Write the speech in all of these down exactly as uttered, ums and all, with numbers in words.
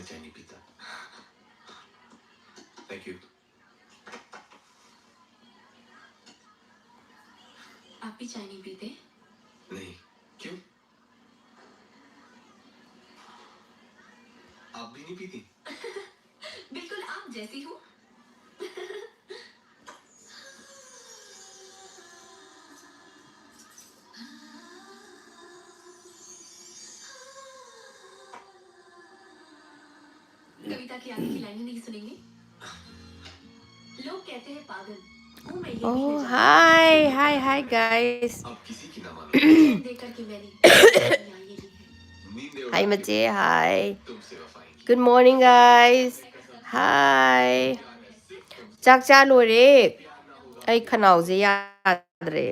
चाय नहीं पीता। Thank you. आप भी चाय नहीं पीते? नहीं। क्यों? आप भी नहीं पीती? बिल्कुल आप जैसी हूँ। कविता की आगे की लाइनें नहीं सुनेंगे। लोग कहते हैं पागल, हूँ मैं ये भी। Oh, hi, hi, hi, guys. देकर के मैंने यहाँ ये ली है। Hi, ꯃꯆꯦ, hi. Good morning, guys. Hi. ꯆꯥꯛ ꯆꯥ ꯂꯣꯏꯔꯦ. ꯑꯩ ꯈꯅꯥꯎꯁꯦ ꯌꯥꯗ꯭ꯔꯦ.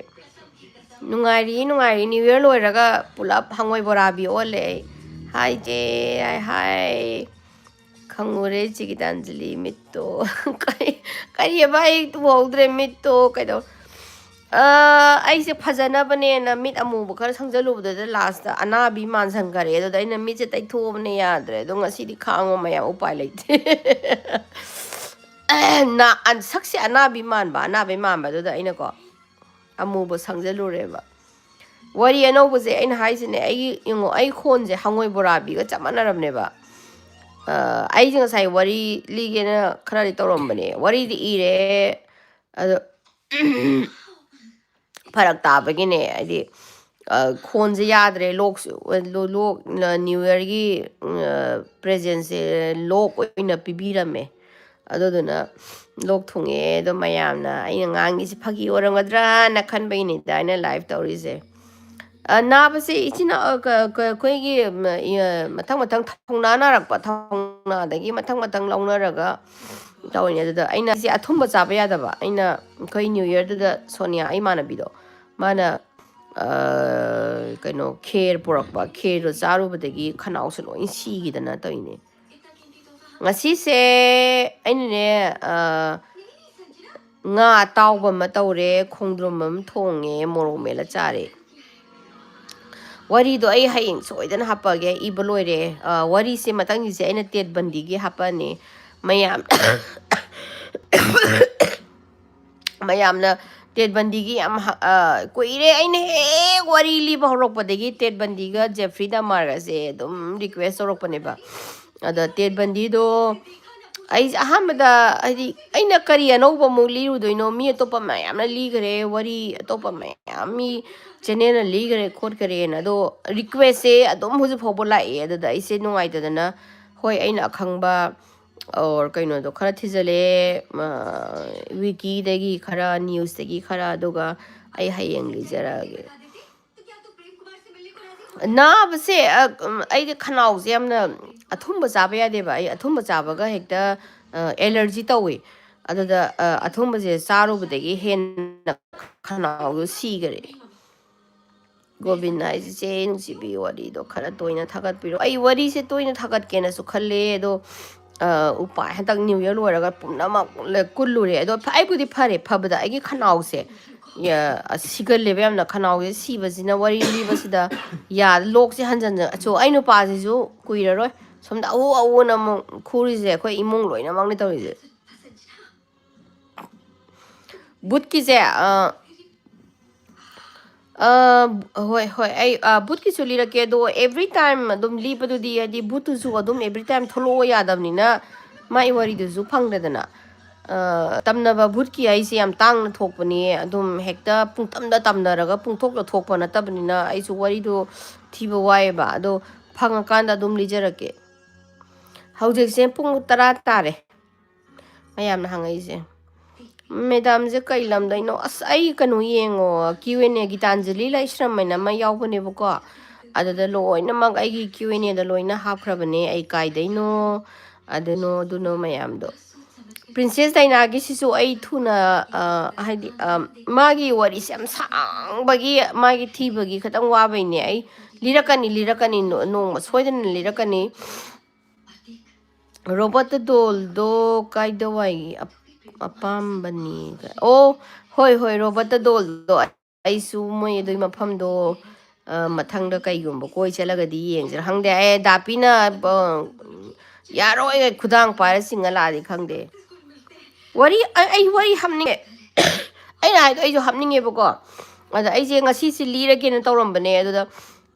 ꯅꯨꯡꯉꯥꯏꯔꯤ, ꯅꯨꯡꯉꯥꯏꯔꯤ. New Year ꯂꯣꯏꯔꯒ ꯄꯨꯂꯞ ꯍꯪꯉꯣꯏ ꯕꯣꯔꯥꯕꯤ ꯑꯣꯜꯂꯦ ꯑꯩ. Hi, ꯆꯦ. Hi, hi. ꯈꯪꯉꯨꯔꯦ ꯆꯦ ꯒꯤꯇꯥꯟꯖꯂꯤ ꯃꯤꯠꯇꯣ꯫ ꯀꯔꯤ, ꯀꯔꯤꯑꯕ? ꯑꯩ ꯎꯍꯧꯗ꯭ꯔꯦ ꯃꯤꯠꯇꯣ꯫ ꯀꯩꯗꯧ-, ꯑ, ꯑꯩꯁꯦ ꯐꯖꯅꯕꯅꯦꯅ ꯃꯤꯠ ꯑꯃꯨꯕ ꯈꯔ ꯁꯪꯖꯜꯂꯨꯕꯗꯨꯗ last ꯑꯅꯥꯕꯤ ꯃꯥꯟꯁꯟꯈꯔꯦ꯫ ꯑꯗꯨꯗ ꯑꯩꯅ ꯃꯤꯠꯁꯦ ꯇꯩꯊꯣꯛꯑꯕꯅꯦ, ꯌꯥꯗ꯭ꯔꯦ꯫ ꯑꯗꯣ ꯉꯁꯤꯗꯤ ꯈꯥꯡꯉꯣ ꯃꯌꯥꯝ, ꯎꯄꯥꯏ ꯂꯩꯇꯦ꯫ ꯅꯥ-, ꯑꯟ-, ꯁꯛꯁꯦ ꯑꯅꯥꯕꯤ ꯃꯥꯟꯕ, ꯑꯅꯥꯕꯤ ꯃꯥꯟꯕꯗꯨꯗ ꯑꯩꯅꯀꯣ ꯑꯃꯨꯕ ꯁꯪꯖꯜꯂꯨꯔꯦꯕ꯫ ꯋꯥꯔꯤ ꯑꯅꯧꯕꯁꯦ ꯑꯩꯅ ꯍꯥꯏꯁꯤꯅꯦ, ꯑꯩꯒꯤ, ꯌꯦꯡꯉꯣ, ꯑꯩ ꯈꯣꯟꯁꯦ ꯍꯪꯉꯣꯏ ꯕꯣꯔꯥꯕꯤꯒ ꯆꯞ ꯃꯥꯟꯅꯔꯕꯅꯦꯕ꯫ ꯑ, ꯑꯩꯁꯦ ꯉꯁꯥꯏ ꯋꯥꯔꯤ ꯂꯤꯒꯦꯅ ꯈꯔꯗꯤ ꯇꯧꯔꯝꯕꯅꯦ, ꯋꯥꯔꯤꯗꯤ ꯏꯔꯦ, ꯑꯗꯣ ꯐꯔꯛ ꯇꯥꯕꯒꯤꯅꯦ, ꯍꯥꯏꯗꯤ, ꯑ, ꯈꯣꯟꯁꯦ ꯌꯥꯗ꯭ꯔꯦ, ꯂꯣꯛꯁꯨ, ꯂꯣ-, ꯂꯣꯛ, ꯅ-, New Yearꯒꯤ, ꯑ, presentꯁꯦ ꯂꯣꯛ ꯑꯣꯏꯅ ꯄꯤꯕꯤꯔꯝꯃꯦ꯫ ꯑꯗꯨꯗꯨꯅ ꯂꯣꯛ ꯊꯨꯡꯉꯦ꯫ ꯑꯗꯣ ꯃꯌꯥꯝꯅ ꯑꯩꯅ ꯉꯥꯡꯉꯤꯁꯤ ꯐꯥꯒꯤ ꯑꯣꯏꯔꯝꯒꯗ꯭ꯔꯥꯅ ꯈꯟꯕꯒꯤꯅꯤꯗ ꯑꯩꯅ live ꯇꯧꯔꯤꯁꯦ꯫ ꯑ, ꯅꯥꯕꯁꯦ ꯏꯆꯤꯟ ꯏꯅꯥꯎ, ꯑ, ꯀ-, ꯀ-, ꯑꯩꯈꯣꯏꯒꯤ, ꯎꯝ, ꯏ-, ꯑ, ꯃꯊꯪ ꯃꯊꯪ ꯊꯧꯅꯥ ꯅꯥꯔꯛꯄ, ꯊꯧꯅꯥꯗꯒꯤ ꯃꯊꯪ ꯃꯊꯪ ꯂꯧꯅꯔꯒ ꯇꯧꯔꯤꯅꯦ꯫ ꯑꯗꯨꯗ ꯑꯩꯅ ꯁꯤ ꯑꯊꯨꯝꯕ ꯆꯥꯕ ꯌꯥꯗꯕ꯫ ꯑꯩꯅ ꯑꯩꯈꯣꯏ New Yearꯗꯨꯗ ꯁꯣꯅꯤꯌꯥ, ꯑꯩ ꯏꯃꯥꯟꯅꯕꯤꯗꯣ, ꯃꯥꯅ, ꯑ, ꯀꯩꯅꯣ, ꯈꯦꯔ ꯄꯨꯔꯛꯄ꯫ ꯈꯦꯔꯗꯣ ꯆꯥꯔꯨꯕꯗꯒꯤ ꯈꯅꯥꯎꯁꯦ ꯂꯣꯏ ꯁꯤꯈꯤꯗꯅ ꯇꯧꯔꯤꯅꯦ꯫ ꯉꯁꯤꯁꯦ ꯑꯩꯅꯅꯦ, ꯑ, ꯉꯥ ꯑꯇꯥꯎꯕ ꯑꯃ ꯇꯧꯔꯦ, ꯈꯣꯡꯗ꯭ꯔꯨꯝ ꯑꯃ ꯊꯣꯡꯉꯦ, ꯃꯣꯔꯣꯛ ꯃꯦꯠꯂ ꯆꯥꯔꯦ꯫ ꯋꯥꯔꯤꯗꯣ ꯑꯩ ꯍꯌꯦꯡ ꯁꯣꯏꯗꯅ ꯍꯥꯞꯄꯛꯑꯒꯦ꯫ ꯏꯕ ꯂꯣꯏꯔꯦ꯫ ꯑ, ꯋꯥꯔꯤꯁꯦ ꯃꯊꯪꯒꯤꯁꯦ ꯑꯩꯅ ꯇꯦꯠ ꯕꯟꯗꯤꯒꯤ ꯍꯥꯞꯄꯛꯑꯅꯤ꯫ ꯃꯌꯥꯝ ꯃꯌꯥꯝꯅ ꯇꯦꯠ ꯕꯟꯗꯤꯒꯤ ꯌꯥꯝ ꯍ-, ꯑ, ꯀꯨꯏꯔꯦ꯫ ꯑꯩꯅ ꯍꯦꯛ ꯋꯥꯔꯤ ꯂꯤꯕ ꯍꯧꯔꯛꯄꯗꯒꯤ ꯇꯦꯠ ꯕꯟꯗꯤꯒ ꯖꯦꯐ꯭ꯔꯤ ꯗꯃꯥꯔꯒꯁꯦ ꯑꯗꯨꯝ ꯔꯤꯀ꯭ꯋꯦꯁ ꯇꯧꯔꯛꯄꯅꯦꯕ꯫ ꯑꯗ ꯇꯦꯠ ꯕꯟꯗꯤꯗꯣ ꯑꯩꯁꯦ ꯑꯍꯥꯟꯕꯗ, ꯍꯥꯏꯗꯤ, ꯑꯩꯅ ꯀꯔꯤ ꯑꯅꯧꯕ ꯑꯃꯨꯛ ꯂꯤꯔꯨꯗꯣꯏꯅꯣ? ꯃꯤ ꯑꯇꯣꯞꯄ ꯃꯌꯥꯝꯅ ꯂꯤꯈ꯭ꯔꯦ, ꯋꯥꯔꯤ ꯑꯇꯣꯞꯄ ꯃꯌꯥꯝ ꯃꯤ ꯆꯦꯅꯦꯜꯅ ꯂꯤꯈ꯭ꯔꯦ ꯈꯣꯠꯈ꯭ꯔꯦꯅ꯫ ꯑꯗꯣ ꯔꯤꯀ꯭ꯋꯦꯁꯁꯦ ꯑꯗꯨꯝ ꯍꯧꯖꯤꯛ ꯐꯥꯎꯕ ꯂꯥꯛꯑꯦ꯫ ꯑꯗꯨꯗ ꯑꯩꯁꯦ ꯅꯨꯡꯉꯥꯏꯇꯗꯅ, ꯍꯣꯏ, ꯑꯩꯅ ꯑꯈꯪꯕ ꯑꯣꯔ ꯀꯩꯅꯣꯗꯣ ꯈꯔ ꯊꯤꯖꯤꯜꯂꯦ, ꯋꯤꯀꯤꯗꯒꯤ ꯈꯔ, ꯅ꯭ꯌꯨꯁꯇꯒꯤ ꯈꯔ, ꯑꯗꯨꯒ ꯑꯩ ꯍꯌꯦꯡ ꯂꯤꯖꯔꯛꯑꯒꯦ꯫ ꯅꯥꯕꯁꯦ, ꯑ, ꯎꯝ, ꯑꯩꯗꯤ ꯈꯅꯥꯎꯁꯦ ꯌꯥꯝꯅ ꯑꯊꯨꯝꯕ ꯆꯥꯕ ꯌꯥꯗꯦꯕ꯫ ꯑꯩ ꯑꯊꯨꯝꯕ ꯆꯥꯕꯒ ꯍꯦꯛꯇ, ꯑ, ꯑꯦꯂꯔꯖꯤ ꯇꯧꯋꯤ꯫ ꯑꯗꯨꯗ, ꯑ, ꯑꯊꯨꯝꯕꯁꯦ ꯆꯥꯔꯨꯕꯗꯒꯤ ꯍꯦꯟꯅ ꯈꯅꯥꯎꯗꯣ ꯁꯤꯈꯔꯦ꯫ ꯒꯣꯕꯤꯟ ꯍꯥꯏꯁꯦ, "ꯆꯦ ꯅꯨꯡꯁꯤꯕꯤ, ꯋꯥꯔꯤꯗꯣ ꯈꯔ ꯇꯣꯏꯅ ꯊꯥꯒꯠꯄꯤꯔꯣ"꯫ ꯑꯩ ꯋꯥꯔꯤꯁꯦ ꯇꯣꯏꯅ ꯊꯥꯒꯠꯀꯦꯅꯁꯨ ꯈꯜꯂꯦ, ꯑꯗꯣ, ꯑ, ꯎꯄꯥꯏ, ꯍꯟꯗꯛ ꯅ꯭ꯌꯨ ꯌꯔ ꯂꯣꯏꯔꯒ ꯄꯨꯝꯅꯃꯛ ꯂꯣꯏ ꯀꯨꯜꯂꯨꯔꯦ꯫ ꯑꯗꯣ ꯐ-, ꯑꯩꯕꯨꯗꯤ ꯐꯔꯦ, ꯐꯕꯗ ꯑꯩꯒꯤ ꯈꯅꯥꯎꯁꯦ, ꯌꯥ-, ꯑ, ꯁꯤꯒꯜꯂꯦꯕ ꯌꯥꯝꯅ꯫ ꯈꯅꯥꯎꯁꯦ ꯁꯤꯕꯁꯤꯅ ꯋꯥꯔꯤ ꯂꯤꯕꯁꯤꯗ ꯌꯥ-, ꯂꯣꯛꯁꯦ ꯍꯟꯖꯟ ꯍꯟꯖꯟ꯫ ꯑꯁꯣ, ꯑꯩ ꯅꯨꯄꯥꯁꯤꯁꯨ ꯀꯨꯏꯔꯔꯣꯏ ꯁꯣꯝꯗ ꯑꯎ ꯑꯎꯅ ꯑꯃꯨꯛ ꯈꯨꯔꯤꯁꯦ꯫ ꯑꯩꯈꯣꯏ ꯏꯃꯨꯡ ꯂꯣꯏꯅꯃꯛꯅꯦ ꯇꯧꯔꯤꯁꯦ꯫ ꯕꯨꯠꯀꯤꯁꯦ, ꯑ, ꯑ, ꯍꯣꯏ, ꯍꯣꯏ, ꯑꯩ, ꯑ, ꯕꯨꯠꯀꯤꯁꯨ ꯂꯤꯔꯛꯀꯦ꯫ ꯑꯗꯣ every time ꯑꯗꯨꯝ ꯂꯤꯕꯗꯨꯗꯤ, ꯍꯥꯏꯗꯤ, ꯕꯨꯠꯇꯨꯁꯨ ꯑꯗꯨꯝ every time ꯊꯣꯛꯂꯛꯑꯣ ꯌꯥꯗꯕꯅꯤꯅ, ꯃꯥꯏ ꯋꯥꯔꯤꯗꯨꯁꯨ ꯐꯪꯗꯦꯗꯅ꯫ ꯑ, ꯇꯝꯅꯕ ꯕꯨꯠꯀꯤ ꯍꯥꯏꯁꯦ ꯌꯥꯝ ꯇꯥꯡꯅ ꯊꯣꯛꯄꯅꯤ꯫ ꯑꯗꯨꯝ ꯍꯦꯛꯇ ꯄꯨꯡꯇꯝꯗ ꯇꯝꯅꯔꯒ ꯄꯨꯡꯊꯣꯛꯇ ꯊꯣꯛꯄ ꯅꯠꯇꯕꯅꯤꯅ, ꯑꯩꯁꯨ ꯋꯥꯔꯤꯗꯣ ꯊꯤꯕ ꯋꯥꯏꯑꯦꯕ꯫ ꯑꯗꯣ ꯐꯪꯉꯀꯥꯟꯗ ꯑꯗꯨꯝ ꯂꯤꯖꯔꯛꯀꯦ꯫ ꯍꯧꯖꯤꯛꯁꯦ ꯄꯨꯡ ꯇꯔꯥ ꯇꯥꯔꯦ꯫ ꯃꯌꯥꯝꯅ ꯍꯪꯉꯛꯏꯁꯦ, "ꯃꯦꯗꯥꯝꯁꯦ ꯀꯩ ꯂꯝꯗꯩꯅꯣ?" ꯑꯁ, ꯑꯩ ꯀꯩꯅꯣ ꯌꯦꯡꯉꯣ, Q and A, ꯒꯤꯇꯥꯟꯖꯂꯤ ꯂꯥꯏꯁ꯭ꯔꯝ ꯍꯥꯏꯅ ꯑꯃ ꯌꯥꯎꯕꯅꯦꯕꯀꯣ꯫ ꯑꯗꯨꯗ ꯂꯣꯏꯅꯃꯛ ꯑꯩꯒꯤ Q and A ꯗ ꯂꯣꯏꯅ ꯍꯥꯞꯈ꯭ꯔꯕꯅꯦ, ꯑꯩ ꯀꯥꯏꯗꯩꯅꯣ, ꯑꯗꯨꯅꯣ, ꯑꯗꯨꯅꯣ ꯃꯌꯥꯝꯗꯣ꯫ ꯄ꯭ꯔꯤꯟꯁꯦꯁ ꯗꯥꯏꯅꯥꯒꯤꯁꯤꯁꯨ ꯑꯩ ꯊꯨꯅ, ꯑ, ꯍꯥꯏꯗꯤ, ꯑ, ꯃꯥꯒꯤ ꯋꯥꯔꯤꯁꯦ ꯌꯥꯝ ꯁꯥꯡꯕꯒꯤ, ꯃꯥꯒꯤ ꯊꯤꯕꯒꯤ ꯈꯤꯇꯪ ꯋꯥꯕꯩꯅꯦ꯫ ꯑꯩ ꯂꯤꯔꯛꯀꯅꯤ, ꯂꯤꯔꯛꯀꯅꯤ, ꯅꯣ-, ꯅꯣꯡꯃ ꯁꯣꯏꯗꯅ ꯂꯤꯔꯛꯀꯅꯤ꯫ ꯔꯣꯕꯔꯠꯇ ꯗꯣꯜꯗꯣ ꯀꯥꯏꯗꯋꯥꯏꯒꯤ ꯑꯞ-, ꯑꯄꯥꯝꯕꯅꯤ? ꯑꯣ, ꯍꯣꯏ, ꯍꯣꯏ, ꯔꯣꯕꯔꯠꯇ ꯗꯣꯜꯗꯣ꯫ ꯑꯩꯁꯨ ꯃꯣꯏ ꯑꯗꯨꯒꯤ ꯃꯐꯝꯗꯣ, ꯑ, ꯃꯊꯪꯗ ꯀꯩꯒꯨꯝꯕ ꯀꯣꯏ ꯆꯠꯂꯒꯗꯤ ꯌꯦꯡꯁꯤꯔꯥ ꯈꯪꯗꯦ꯫ ꯑꯦ, ꯗꯥꯄꯤꯅ, ꯑ, ꯌꯥꯔꯣꯏ, ꯈꯨꯗꯥꯡ ꯄꯥꯏꯔ ꯆꯤꯡꯉ ꯂꯥꯛꯑꯗꯤ ꯈꯪꯗꯦ꯫ ꯋꯥꯔꯤ, ꯑꯩ, ꯑꯩ ꯋꯥꯔꯤ ꯍꯥꯞꯅꯤꯡꯉꯦ꯫ ꯑꯩꯅ ꯍꯥꯏꯗꯣ ꯑꯩꯁꯨ ꯍꯥꯞꯅꯤꯡꯉꯦꯕꯀꯣ꯫ ꯑꯗ ꯑꯩꯁꯦ ꯉꯁꯤꯁꯦ ꯂꯤꯔꯒꯦꯅ ꯇꯧꯔꯝꯕꯅꯦ, ꯑꯗꯨꯗ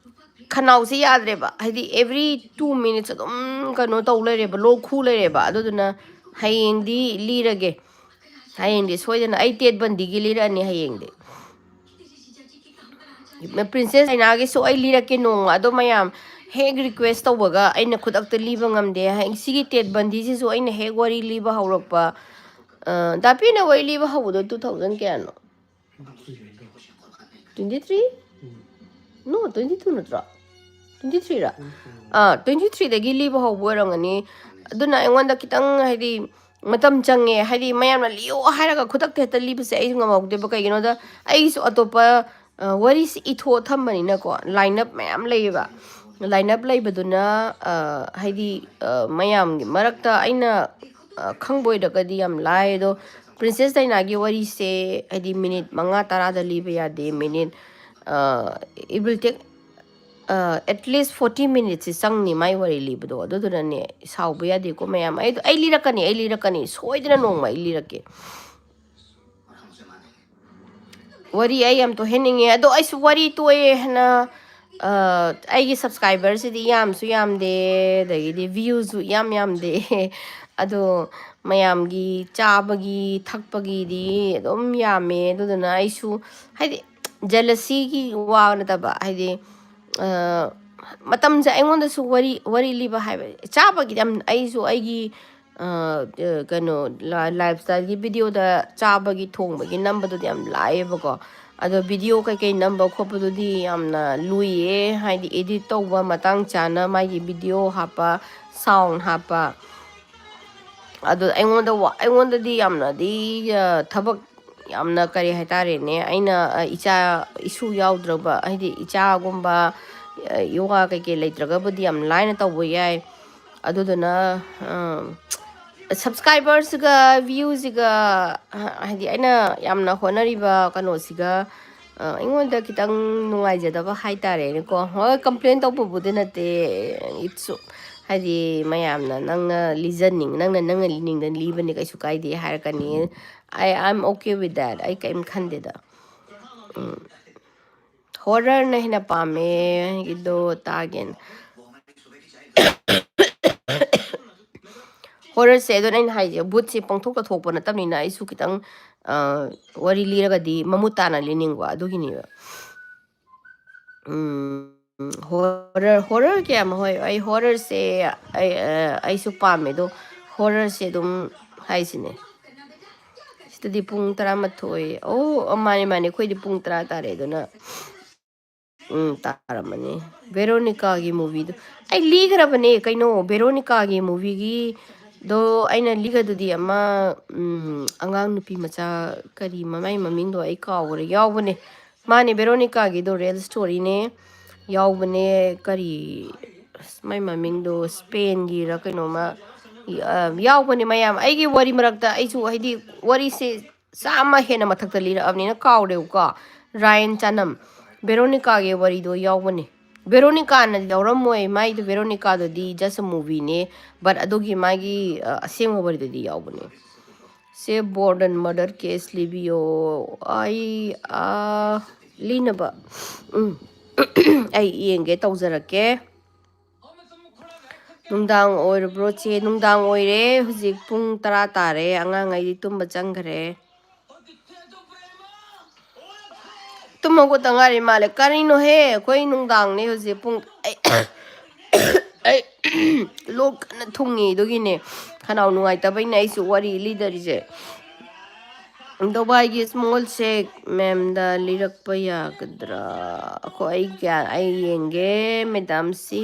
ꯈꯅꯥꯎꯁꯦ ꯌꯥꯗ꯭ꯔꯦꯕ꯫ ꯍꯥꯏꯗꯤ, every two minutes ꯑꯗꯨꯝ ꯀꯩꯅꯣ ꯇꯧ ꯂꯩꯔꯦꯕ, ꯂꯣꯛ ꯈꯨ ꯂꯩꯔꯦꯕ꯫ ꯑꯗꯨꯗꯨꯅ ꯍꯌꯦꯡꯗꯤ ꯂꯤꯔꯒꯦ꯫ ꯍꯌꯦꯡꯗꯤ ꯁꯣꯏꯗꯅ ꯑꯩ ꯇꯦꯠ ꯕꯟꯗꯤꯒꯤ ꯂꯤꯔꯛꯑꯅꯤ ꯍꯌꯦꯡꯗꯤ꯫ ꯄ꯭ꯔꯤꯟꯁꯦꯁ ꯗꯥꯏꯅꯥꯒꯤꯁꯨ ꯑꯩ ꯂꯤꯔꯛꯀꯦ ꯅꯣꯡꯃ꯫ ꯑꯗꯣ ꯃꯌꯥꯝ ꯍꯦꯛ ꯔꯤꯀ꯭ꯋꯦꯁ ꯇꯧꯕꯒ ꯑꯩꯅ ꯈꯨꯗꯛꯇ ꯂꯤꯕ ꯉꯝꯗꯦ꯫ ꯍꯌꯦꯡ ꯁꯤꯒꯤ ꯇꯦꯠ ꯕꯟꯗꯤꯁꯤꯁꯨ ꯑꯩꯅ ꯍꯦꯛ ꯋꯥꯔꯤ ꯂꯤꯕ ꯍꯧꯔꯛꯄ, ꯑ, ꯗꯥꯄꯤꯅ ꯋꯥꯔꯤ ꯂꯤꯕ ꯍꯧꯕꯗꯣ two thousand ꯀꯌꯥꯅꯣ? Twenty three? No, twenty two ꯅꯠꯇ꯭ꯔꯣ? Twenty three ꯔꯥ? ꯑꯥ, twenty three ꯗꯒꯤ ꯂꯤꯕ ꯍꯧꯕ ꯑꯣꯏꯔꯝꯒꯅꯤ꯫ ꯑꯗꯨꯅ ꯑꯩꯉꯣꯟꯗ ꯈꯤꯇꯪ, ꯍꯥꯏꯗꯤ, ꯃꯇꯝ ꯆꯪꯉꯦ꯫ ꯍꯥꯏꯗꯤ, ꯃꯌꯥꯝꯅ ꯂꯤꯌꯣ ꯍꯥꯏꯔꯒ ꯈꯨꯗꯛꯇ ꯍꯦꯛꯇ ꯂꯤꯕꯁꯦ ꯑꯩꯁꯨ ꯉꯝꯍꯧꯗꯦꯕ꯫ ꯀꯩꯒꯤꯅꯣꯗ, ꯑꯩꯁꯨ ꯑꯇꯣꯞꯄ, ꯑ, ꯋꯥꯔꯤꯁꯤ ꯏꯊꯣꯛꯑ ꯊꯝꯕꯅꯤꯅꯀꯣ, ꯂꯥꯏꯟ ꯑꯞ ꯃꯌꯥꯝ ꯂꯩꯌꯦꯕ꯫ ꯂꯥꯏꯟ ꯑꯞ ꯂꯩꯕꯗꯨꯅ, ꯑ, ꯍꯥꯏꯗꯤ, ꯑ, ꯃꯌꯥꯝꯒꯤ ꯃꯔꯛꯇ ꯑꯩꯅ, ꯑ, ꯈꯪꯕ ꯑꯣꯏꯔꯒꯗꯤ ꯌꯥꯝ ꯂꯥꯏ꯫ ꯑꯗꯣ ꯄ꯭ꯔꯤꯟꯁꯦꯁ ꯗꯥꯏꯅꯥꯒꯤ ꯋꯥꯔꯤꯁꯦ, ꯍꯥꯏꯗꯤ, ꯃꯤꯅꯤꯠ ꯃꯉꯥ ꯇꯔꯥꯗ ꯂꯤꯕ ꯌꯥꯗꯦ꯫ ꯃꯤꯅꯤꯠ, ꯑ, it will take, ꯑ, at least forty minutesꯁꯤ ꯆꯪꯅꯤ ꯃꯥꯏ ꯋꯥꯔꯤ ꯂꯤꯕꯗꯣ꯫ ꯑꯗꯨꯗꯨꯅꯅꯦ, ꯁꯥꯎꯕ ꯌꯥꯗꯦꯀꯣ ꯃꯌꯥꯝ꯫ ꯑꯩ, ꯑꯩ ꯂꯤꯔꯛꯀꯅꯤ, ꯑꯩ ꯂꯤꯔꯛꯀꯅꯤ꯫ ꯁꯣꯏꯗꯅ ꯅꯣꯡꯃ ꯑꯩ ꯂꯤꯔꯛꯀꯦ꯫ ꯋꯥꯔꯤ ꯑꯩ ꯌꯥꯝ ꯇꯣꯏꯍꯟꯅꯤꯡꯉꯦ꯫ ꯑꯗꯣ ꯑꯩꯁꯨ ꯋꯥꯔꯤ ꯇꯣꯛꯑꯦ ꯍꯥꯏꯅ, ꯑ, ꯑꯩꯒꯤ subscriberꯁꯤꯗꯤ ꯌꯥꯝꯁꯨ ꯌꯥꯝꯗꯦ, ꯑꯗꯒꯤꯗꯤ viewꯁꯨ ꯌꯥꯝ ꯌꯥꯝꯗꯦ꯫ ꯑꯗꯣ ꯃꯌꯥꯝꯒꯤ ꯆꯥꯕꯒꯤ ꯊꯛꯄꯒꯤꯗꯤ ꯑꯗꯨꯝ ꯌꯥꯝꯃꯦ꯫ ꯑꯗꯨꯗꯨꯅ ꯑꯩꯁꯨ, ꯍꯥꯏꯗꯤ, jealousyꯒꯤ ꯋꯥ ꯅꯠꯇꯕ, ꯍꯥꯏꯗꯤ, ꯑ, ꯃꯇꯝꯁꯦ ꯑꯩꯉꯣꯟꯗꯁꯨ ꯋꯥꯔꯤ, ꯋꯥꯔꯤ ꯂꯤꯕ ꯍꯥꯏꯕ, ꯆꯥꯕꯒꯤꯗꯤ ꯌꯥꯝ, ꯑꯩꯁꯨ ꯑꯩꯒꯤ, ꯑ, ꯑ, ꯀꯩꯅꯣ, ꯂꯥ-, lifestyleꯒꯤ videoꯗ ꯆꯥꯕꯒꯤ ꯊꯣꯡꯕꯒꯤ ꯅꯝꯕꯗꯨꯗꯤ ꯌꯥꯝ ꯂꯥꯏꯌꯦꯕꯀꯣ꯫ ꯑꯗꯣ video ꯀꯩꯀꯩ ꯅꯝꯕ ꯈꯣꯠꯄꯗꯨꯗꯤ ꯌꯥꯝꯅ ꯂꯨꯏꯌꯦ꯫ ꯍꯥꯏꯗꯤ, edit ꯇꯧꯕ ꯃꯇꯥꯡ ꯆꯥꯅ ꯃꯥꯒꯤ video ꯍꯥꯞꯄ, sound ꯍꯥꯞꯄ꯫ ꯑꯗꯣ ꯑꯩꯉꯣꯟꯗ ꯋꯥ-, ꯑꯩꯉꯣꯟꯗꯗꯤ ꯌꯥꯝꯅꯗꯤ, ꯑ, ꯊꯕꯛ ꯌꯥꯝꯅ, ꯀꯔꯤ ꯍꯥꯏꯇꯥꯔꯦꯅꯦ, ꯑꯩꯅ, ꯑ, ꯏꯆꯥ ꯏꯁꯨ ꯌꯥꯎꯗ꯭ꯔꯕ, ꯍꯥꯏꯗꯤ ꯏꯆꯥꯒꯨꯝꯕ, ꯑ, ꯌꯣꯒꯥ ꯀꯩꯀꯩ ꯂꯩꯇ꯭ꯔꯒꯕꯨꯗꯤ ꯌꯥꯝ ꯂꯥꯏꯅ ꯇꯧꯕ ꯌꯥꯏ꯫ ꯑꯗꯨꯗꯨꯅ, ꯑ, subscriberꯁꯤꯒ viewꯁꯤꯒ, ꯑ, ꯍꯥꯏꯗꯤ ꯑꯩꯅ ꯌꯥꯝꯅ ꯍꯣꯠꯅꯔꯤꯕ ꯀꯩꯅꯣꯁꯤꯒ, ꯑ, ꯑꯩꯉꯣꯟꯗ ꯈꯤꯇꯪ ꯅꯨꯡꯉꯥꯏꯖꯗꯕ ꯍꯥꯏꯇꯥꯔꯦꯅꯦꯀꯣ꯫ ꯍꯣꯏ, complain ꯇꯧꯕꯕꯨꯗꯤ ꯅꯠꯇꯦ, it's, ꯍꯥꯏꯗꯤ ꯃꯌꯥꯝꯅ ꯅꯪꯅ ꯂꯤꯖꯅꯤꯡ-, ꯅꯪꯅ, ꯅꯪꯅ ꯂꯤꯅꯤꯡꯗꯅ ꯂꯤꯕꯅꯤ, ꯀꯩꯁꯨ ꯀꯥꯏꯗꯦ ꯍꯥꯏꯔꯛꯀꯅꯤ꯫ I, I'm okay with that. ꯑꯩ ꯀꯔꯤꯝ ꯈꯟꯗꯦꯗ꯫ ꯎꯝ꯫ Horrorꯅ ꯍꯦꯟꯅ ꯄꯥꯝꯃꯦ꯫ ꯑꯩꯒꯤꯗꯣ ꯇꯥꯒꯦꯅ꯫ Horrorꯁꯦ, ꯑꯗꯨꯅ ꯑꯩꯅ ꯍꯥꯏꯁꯦ, ꯚꯨꯠꯁꯦ ꯄꯪꯊꯣꯛꯇ ꯊꯣꯛꯄ ꯅꯠꯇꯕꯅꯤꯅ ꯑꯩꯁꯨ ꯈꯤꯇꯪ, ꯑ, ꯋꯥꯔꯤ ꯂꯤꯔꯒꯗꯤ ꯃꯃꯨꯠ ꯇꯥꯅ ꯂꯤꯅꯤꯡꯕ ꯑꯗꯨꯒꯤꯅꯦꯕ꯫ ꯎꯝ, horror, horror ꯀꯌꯥꯝ ꯍꯣꯏ, ꯑꯩ horrorꯁꯦ, ꯑꯩ, ꯑ, ꯑꯩꯁꯨ ꯄꯥꯝꯃꯦ, ꯑꯗꯣ horrorꯁꯦ ꯑꯗꯨꯝ ꯍꯥꯏꯁꯤꯅꯦ꯫ ꯁꯤꯗꯗꯤ ꯄꯨꯡ ꯇꯔꯥꯃꯥꯊꯣꯏ꯫ ꯑꯣ, ꯑ, ꯃꯥꯅꯦ, ꯃꯥꯅꯦ, ꯑꯩꯈꯣꯏꯗꯤ ꯄꯨꯡ ꯇꯔꯥ ꯇꯥꯔꯦ, ꯑꯗꯨꯅ, ꯎꯝ, ꯇꯥꯔꯝꯃꯅꯤ꯫ ꯚꯦꯔꯣꯅꯤꯀꯥꯒꯤ movieꯗꯣ ꯑꯩ ꯂꯤꯈ꯭ꯔꯕꯅꯦ ꯀꯩꯅꯣ, ꯚꯦꯔꯣꯅꯤꯀꯥꯒꯤ movieꯒꯤꯗꯣ ꯑꯩꯅ ꯂꯤꯈꯗꯨꯗꯤ ꯑꯃ, ꯎꯝ, ꯑꯉꯥꯡ ꯅꯨꯄꯤ ꯃꯆꯥ, ꯀꯔꯤ ꯃꯃꯥꯏ ꯃꯃꯤꯡꯗꯣ ꯑꯩ ꯀꯥꯎꯈ꯭ꯔꯦ, ꯌꯥꯎꯕꯅꯦ꯫ ꯃꯥꯅꯦ, ꯚꯦꯔꯣꯅꯤꯀꯥꯒꯤꯗꯣ real storyꯅꯦ, ꯌꯥꯎꯕꯅꯦ꯫ ꯀꯔꯤ, ꯑꯁ, ꯃꯥꯏ ꯃꯃꯤꯡꯗꯣ Spainꯒꯤꯔ ꯀꯩꯅꯣꯝꯃ, ꯑ, ꯌꯥꯎꯕꯅꯦ ꯃꯌꯥꯝ꯫ ꯑꯩꯒꯤ ꯋꯥꯔꯤ ꯃꯔꯛꯇ ꯑꯩꯁꯨ, ꯍꯥꯏꯗꯤ, ꯋꯥꯔꯤꯁꯦ ꯆꯥꯝꯃ ꯍꯦꯟꯅ ꯃꯊꯛꯇ ꯂꯤꯔꯛꯑꯕꯅꯤꯅ ꯀꯥꯎꯔꯦꯕꯀꯣ꯫ ꯔꯥꯌꯟ ꯆꯥꯅꯝ, ꯚꯦꯔꯣꯅꯤꯀꯥꯒꯤ ꯋꯥꯔꯤꯗꯣ ꯌꯥꯎꯕꯅꯦ꯫ ꯚꯦꯔꯣꯅꯤꯀꯥꯅ ꯂꯧꯔꯝꯃꯣꯏ, ꯃꯥꯏꯗꯣ, ꯚꯦꯔꯣꯅꯤꯀꯥꯗꯨꯗꯤ just a movieꯅꯦ, but ꯑꯗꯨꯒꯤ ꯃꯥꯒꯤ, ꯑ, ꯑꯁꯦꯡꯕ ꯋꯥꯔꯤꯗꯨꯗꯤ ꯌꯥꯎꯕꯅꯦ꯫ ꯁꯦ ꯕꯣꯔꯗꯟ murder case ꯂꯤꯕꯤꯌꯣ꯫ ꯑꯩ, ꯑꯥ, ꯂꯤꯅꯕ, ꯎꯝ, ꯑꯩ ꯌꯦꯡꯒꯦ ꯇꯧꯖꯔꯛꯀꯦ꯫ ꯅꯨꯡꯗꯥꯡ ꯑꯣꯏꯔꯕ꯭ꯔꯣ, ꯆꯦ? ꯅꯨꯡꯗꯥꯡ ꯑꯣꯏꯔꯦ, ꯍꯧꯖꯤꯛ ꯄꯨꯡ ꯇꯔꯥ ꯇꯥꯔꯦ, ꯑꯉꯥꯡꯈꯩꯗꯤ ꯇꯨꯝꯕ ꯆꯪꯈ꯭ꯔꯦ꯫ ꯇꯨꯝ ꯍꯧꯒꯠꯇ ꯉꯥꯏꯔꯤ ꯃꯥꯜꯂꯦ꯫ ꯀꯔꯤꯅꯣꯍꯦ, ꯑꯩꯈꯣꯏ ꯅꯨꯡꯗꯥꯡꯅꯦ ꯍꯧꯖꯤꯛ ꯄꯨꯡ, ꯑꯩ, ꯑꯩ ꯂꯣꯛ ꯀꯟꯅ ꯊꯨꯡꯉꯤ, ꯑꯗꯨꯒꯤꯅꯦ, ꯈꯅꯥꯎ ꯅꯨꯡꯉꯥꯏꯇꯕꯩꯅꯦ ꯑꯩꯁꯨ ꯋꯥꯔꯤ ꯂꯤꯗꯔꯤꯁꯦ꯫ ꯗꯨꯕꯥꯏꯒꯤ small shake ꯃꯦꯝꯗ ꯂꯤꯔꯛꯄ ꯌꯥꯒꯗ꯭ꯔꯥ? ꯑꯩꯈꯣꯏ, ꯑꯩ ꯒ꯭ꯌꯥꯟ, ꯑꯩ ꯌꯦꯡꯒꯦ꯫ ꯃꯦꯗꯥꯝꯁꯤ